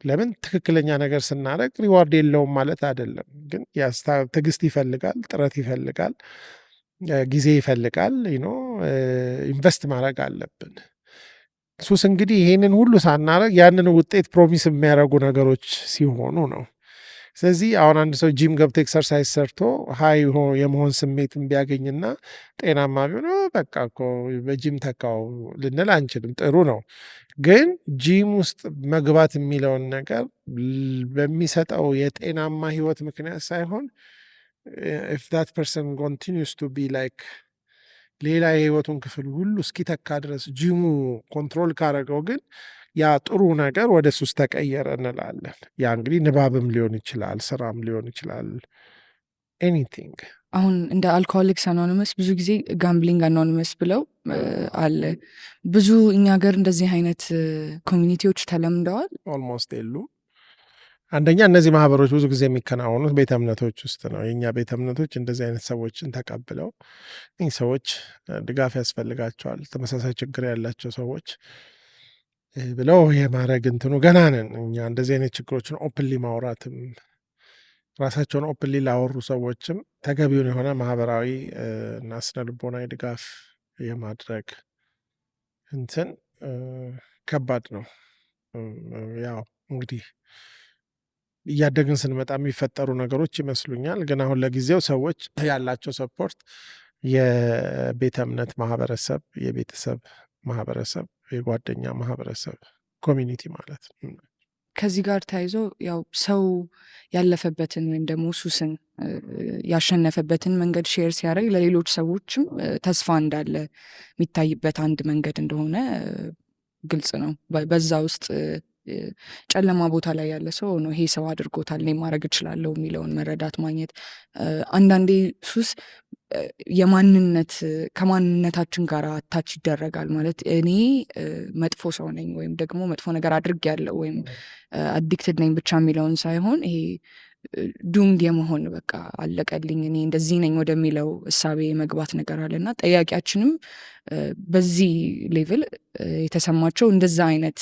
ለምን ትክክለኛ ነገር ስናደርግ reward የለውም ማለት አይደለም፣ ግን ትዕግስት ይፈልጋል፣ ጥረት ይፈልጋል፣ ጊዜ ይፈልጋል። Invest ማድረግ አለብን። ሱስ እንግዲህ ይሄንን ሁሉ ሳናደርግ ያንን ውጤት promise የሚያደርጉ ነገሮች ሲሆኑ ነው። ስለዚህ አሁን አንድ ሰው ጂም ገብቶ exercise ሰርቶ high የመሆን ስሜትን ቢያገኝና ጤናማ ቢሆን በቃ እኮ በጂም ተካው ልንል አንችልም። ጥሩ ነው፣ ግን ጂም ውስጥ መግባት የሚለውን ነገር በሚሰጠው የጤናማ ህይወት ምክንያት ሳይሆን if that person continues to be like ሌላ የህይወቱን ክፍል ሁሉ እስኪተካ ድረስ gym ኡ control ካረገው ግን ያ ጥሩ ነገር ወደ ሱስ ተቀየረ እንላለን። ያ እንግዲህ ንባብም ሊሆን ይችላል፣ ስራም ሊሆን ይችላል፣ anything። አሁን እንደ Alcoholics Anonymous ብዙ ጊዜ Gambling Anonymous ብለው አለ። ብዙ እኛ ሀገር እንደዚህ አይነት community ዎች ተለምደዋል። Almost የሉም። አንደኛ እነዚህ ማህበሮች ብዙ ጊዜ የሚከናወኑት ቤተ እምነቶች ውስጥ ነው። የእኛ ቤተ እምነቶች እንደዚህ አይነት ሰዎችን ተቀብለው እኚህ ሰዎች ድጋፍ ያስፈልጋቸዋል፣ ተመሳሳይ ችግር ያላቸው ሰዎች ብለው የማድረግ እንትኑ ገና ነን እኛ። እንደዚህ አይነት ችግሮችን openly ማውራትም ራሳቸውን openly ላወሩ ሰዎችም ተገቢውን የሆነ ማህበራዊ እና ስነ ልቦናዊ ድጋፍ የማድረግ እንትን ከባድ ነው። ያው እንግዲህ እያደግን ስንመጣ የሚፈጠሩ ነገሮች ይመስሉኛል። ግን አሁን ለጊዜው ሰዎች ያላቸው support የቤተ እምነት ማህበረሰብ፣ የቤተሰብ ማህበረሰብ፣ የጓደኛ ማህበረሰብ፣ community ማለት ነው። ከዚህ ጋር ተያይዞ ያው ሰው ያለፈበትን ወይም ደግሞ ሱስን ያሸነፈበትን መንገድ share ሲያደርግ ለሌሎች ሰዎችም ተስፋ እንዳለ የሚታይበት አንድ መንገድ እንደሆነ ግልጽ ነው። በዛ ውስጥ ጨለማ ቦታ ላይ ያለ ሰው ነው ይሄ ሰው አድርጎታል፣ እኔ ማድረግ እችላለሁ የሚለውን መረዳት ማግኘት። አንዳንዴ ሱስ የማንነት ከማንነታችን ጋር attach ይደረጋል። ማለት እኔ መጥፎ ሰው ነኝ ወይም ደግሞ መጥፎ ነገር አድርጌያለሁ ወይም addicted ነኝ ብቻ የሚለውን ሳይሆን ይሄ doomed የመሆን በቃ አለቀልኝ እኔ እንደዚህ ነኝ ወደሚለው እሳቤ የመግባት ነገር አለ። እና ጠያቂያችንም በዚህ level የተሰማቸው እንደዛ አይነት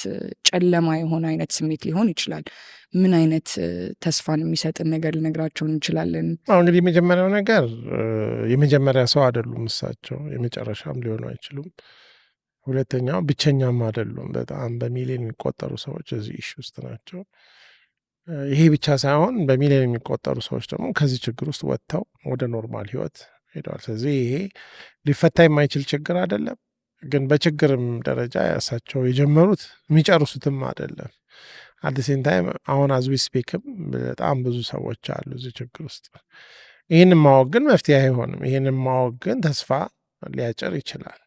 ጨለማ የሆነ አይነት ስሜት ሊሆን ይችላል። ምን አይነት ተስፋን የሚሰጥን ነገር ልነግራቸው እንችላለን? አሁ እንግዲህ የመጀመሪያው ነገር የመጀመሪያ ሰው አይደሉም እሳቸው፣ የመጨረሻም ሊሆኑ አይችሉም። ሁለተኛው ብቸኛም አይደሉም። በጣም በሚሊዮን የሚቆጠሩ ሰዎች እዚህ issue ውስጥ ናቸው። ይሄ ብቻ ሳይሆን በሚሊዮን የሚቆጠሩ ሰዎች ደግሞ ከዚህ ችግር ውስጥ ወጥተው ወደ normal ህይወት ሄደዋል። ስለዚህ ይሄ ሊፈታ የማይችል ችግር አይደለም። ግን በችግርም ደረጃ እሳቸው የጀመሩት የሚጨርሱትም አይደለም። At same time አሁን as we speak ም በጣም ብዙ ሰዎች አሉ እዚህ ችግር ውስጥ። ይህንን ማወቅ ግን መፍትሄ አይሆንም። ይህንን ማወቅ ግን ተስፋ ሊያጭር ይችላል።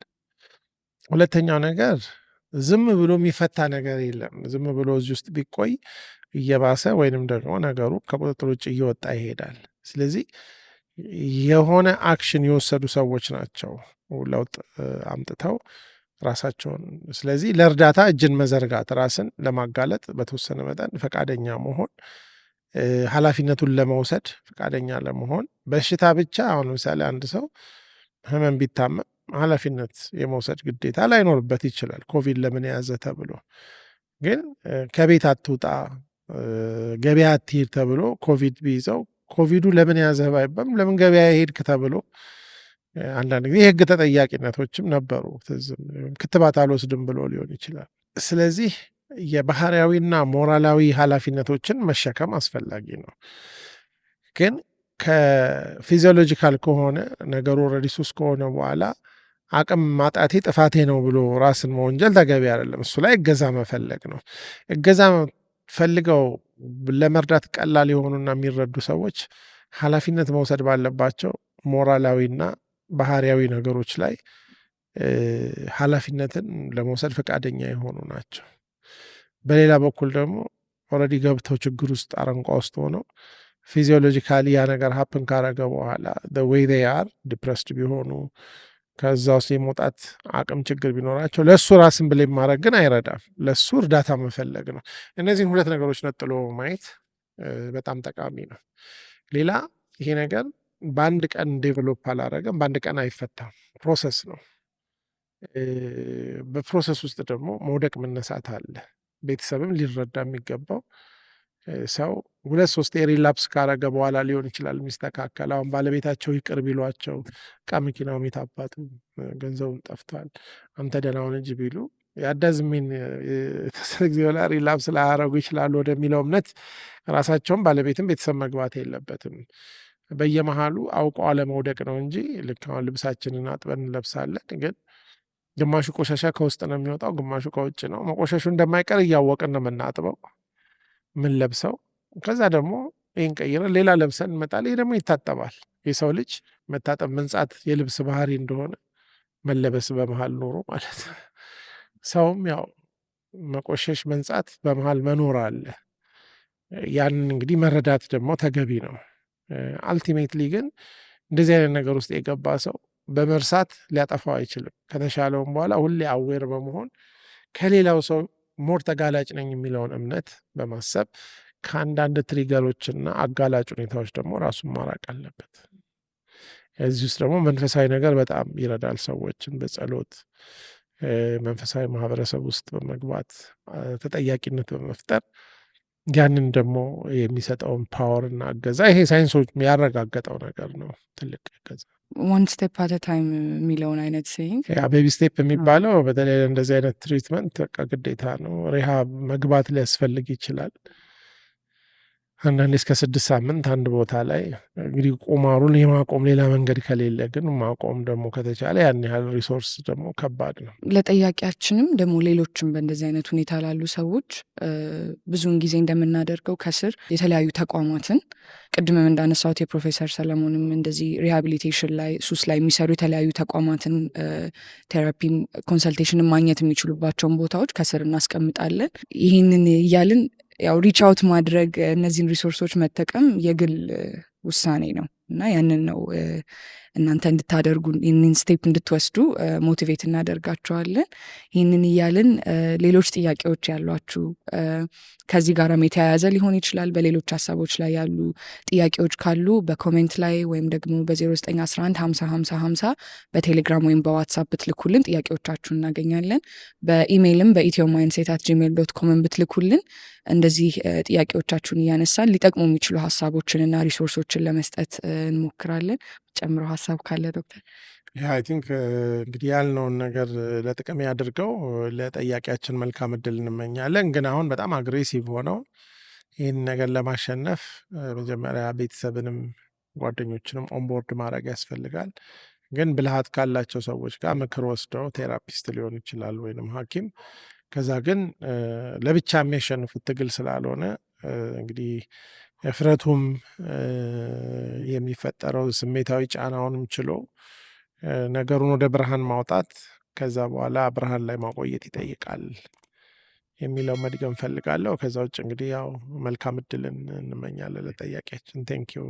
ሁለተኛው ነገር ዝም ብሎ የሚፈታ ነገር የለም። ዝም ብሎ እዚህ ውስጥ ቢቆይ እየባሰ ወይንም ደግሞ ነገሩ ከቁጥጥር ውጭ እየወጣ ይሄዳል። ስለዚህ የሆነ action የወሰዱ ሰዎች ናቸው ለውጥ አምጥተው ራሳቸውን። ስለዚህ ለእርዳታ እጅን መዘርጋት፣ ራስን ለማጋለጥ በተወሰነ መጠን ፈቃደኛ መሆን፣ ኃላፊነቱን ለመውሰድ ፈቃደኛ ለመሆን። በሽታ ብቻ፣ አሁን ለምሳሌ አንድ ሰው ህመም ቢታመም ኃላፊነት የመውሰድ ግዴታ ላይኖርበት ይችላል። ኮቪድ ለምን ያዘ ተብሎ። ግን ከቤት አትውጣ፣ ገበያ አትሂድ ተብሎ ኮቪድ ቢይዘው፣ ኮቪዱ ለምን ያዘህ ባይባልም ለምን ገበያ ሄድክ ተብሎ አንዳንድ ጊዜ የህግ ተጠያቂነቶችም ነበሩ። ክትባት አልወስድም ብሎ ሊሆን ይችላል። ስለዚህ የባህሪያዊና ሞራላዊ ኃላፊነቶችን መሸከም አስፈላጊ ነው። ግን ከ physiological ከሆነ ነገሩ፣ already ሱስ ከሆነ በኋላ አቅም ማጣቴ ጥፋቴ ነው ብሎ ራስን መወንጀል ተገቢ አይደለም። እሱ ላይ እገዛ መፈለግ ነው። እገዛ ፈልገው ለመርዳት ቀላል የሆኑና የሚረዱ ሰዎች ኃላፊነት መውሰድ ባለባቸው ሞራላዊና ባህሪያዊ ነገሮች ላይ ኃላፊነትን ለመውሰድ ፈቃደኛ የሆኑ ናቸው። በሌላ በኩል ደግሞ already ገብተው ችግር ውስጥ፣ አረንቋ ውስጥ ሆነው physiologically ያ ነገር happen ካረገ በኋላ the way they are depressed ቢሆኑ፣ ከዛ ውስጥ የመውጣት አቅም ችግር ቢኖራቸው፣ ለእሱ ራስን blame ማድረግ ግን አይረዳም። ለእሱ እርዳታ መፈለግ ነው። እነዚህን ሁለት ነገሮች ነጥሎ ማየት በጣም ጠቃሚ ነው። ሌላ ይሄ ነገር በአንድ ቀን develop አላረገም፣ በአንድ ቀን አይፈታም። Process ነው። በ process ውስጥ ደግሞ መውደቅ መነሳት አለ። ቤተሰብም ሊረዳ የሚገባው ሰው ሁለት ሶስት relapse ካረገ በኋላ ሊሆን ይችላል የሚስተካከል። አሁን ባለቤታቸው ይቅር ቢሏቸው፣ እቃ መኪናውም የታባቱ ገንዘቡም ጠፍቷል፣ አንተ ደህና ሁን እንጂ ቢሉ፣ that doesn't mean የተወሰነ ጊዜ በኋላ relapse ላያረጉ ይችላሉ ወደሚለው እምነት ራሳቸውም ባለቤትም ቤተሰብ መግባት የለበትም። በየመሃሉ አውቆ አለመውደቅ ነው እንጂ ልክ አሁን ልብሳችንን አጥበን እንለብሳለን፣ ግን ግማሹ ቆሻሻ ከውስጥ ነው የሚወጣው፣ ግማሹ ከውጭ ነው። መቆሸሹ እንደማይቀር እያወቅን ነው የምናጥበው ምንለብሰው። ከዛ ደግሞ ይህን ቀይረን ሌላ ለብሰን እንመጣለን። ይህ ደግሞ ይታጠባል። የሰው ልጅ መታጠብ መንጻት የልብስ ባህሪ እንደሆነ፣ መለበስ በመሀል ኖሮ ማለት ነው። ሰውም ያው መቆሸሽ መንጻት በመሀል መኖር አለ። ያንን እንግዲህ መረዳት ደግሞ ተገቢ ነው። Ultimately ግን እንደዚህ አይነት ነገር ውስጥ የገባ ሰው በመርሳት ሊያጠፋው አይችልም። ከተሻለውም በኋላ ሁሌ aware በመሆን፣ ከሌላው ሰው more ተጋላጭ ነኝ የሚለውን እምነት በማሰብ፣ ከአንዳንድ trigger ኦችና አጋላጭ ሁኔታዎች ደግሞ ራሱን ማራቅ አለበት። እዚህ ውስጥ ደግሞ መንፈሳዊ ነገር በጣም ይረዳል። ሰዎችን በጸሎት፣ መንፈሳዊ ማህበረሰብ ውስጥ በመግባት፣ ተጠያቂነት በመፍጠር፣ ያንን ደግሞ የሚሰጠውን power እና እገዛ፣ ይሄ ሳይንሶች ያረጋገጠው ነገር ነው። ትልቅ እገዛ። One step at a time የሚለውን አይነት saying። Yeah፣ baby step የሚባለው በተለይ እንደዚህ አይነት treatment በቃ ግዴታ ነው። Rehab መግባት ሊያስፈልግ ይችላል። አንዳንዴ እስከ 6 ሳምንት አንድ ቦታ ላይ። እንግዲህ ቁማሩን የማቆም ሌላ መንገድ ከሌለ፣ ግን ማቆም ደግሞ ከተቻለ ያን ያህል resource ደግሞ ከባድ ነው። ለጠያቂያችንም ደግሞ ሌሎችም በእንደዚህ አይነት ሁኔታ ላሉ ሰዎች ብዙውን ጊዜ እንደምናደርገው ከስር የተለያዩ ተቋማትን፣ ቅድምም እንዳነሳሁት የፕሮፌሰር ሰለሞንም እንደዚህ rehabilitation ላይ፣ ሱስ ላይ የሚሰሩ የተለያዩ ተቋማትን፣ therapy ም consultation ን ማግኘት የሚችሉባቸውን ቦታዎች ከስር እናስቀምጣለን። ይህንን እያልን ያው reach out ማድረግ፣ እነዚህን resource ኦች መጠቀም የግል ውሳኔ ነው እና ያንን ነው እናንተ እንድታደርጉ፣ ይህንን step እንድትወስዱ motivate እናደርጋችኋለን። ይህንን እያልን ሌሎች ጥያቄዎች ያሏችሁ፣ ከዚህ ጋርም የተያያዘ ሊሆን ይችላል፣ በሌሎች ሀሳቦች ላይ ያሉ ጥያቄዎች ካሉ በ comment ላይ ወይም ደግሞ በ0911 50 50 50 በቴሌግራም ወይም በዋትሳፕ ብትልኩልን ጥያቄዎቻችሁን እናገኛለን። በኢሜይልም በ Ethio Mindset@gmail.com ን ብትልኩልን እንደዚህ ጥያቄዎቻችሁን እያነሳን ሊጠቅሙ የሚችሉ ሀሳቦችንና resource ኦችን ለመስጠት እንሞክራለን። ጨምረው ሀሳብ ካለ ዶክተር። Yeah፣ I think እንግዲህ ያልነውን ነገር ለጥቅም ያድርገው። ለጠያቂያችን መልካም እድል እንመኛለን። ግን አሁን በጣም aggressive ሆነው ይህን ነገር ለማሸነፍ መጀመሪያ ቤተሰብንም ጓደኞችንም onboard ማድረግ ያስፈልጋል። ግን ብልሃት ካላቸው ሰዎች ጋር ምክር ወስደው፣ therapist ሊሆን ይችላል ወይንም ሐኪም፣ ከዛ ግን ለብቻ የሚያሸንፉት ትግል ስላልሆነ፣ እንግዲህ እፍረቱም የሚፈጠረው ስሜታዊ ጫናውንም ችሎ ነገሩን ወደ ብርሃን ማውጣት፣ ከዛ በኋላ ብርሃን ላይ ማቆየት ይጠይቃል የሚለው መድገም ፈልጋለሁ። ከዛ ውጭ እንግዲህ ያው መልካም እድልን እንመኛለን ለጠያቂያችን። Thank you.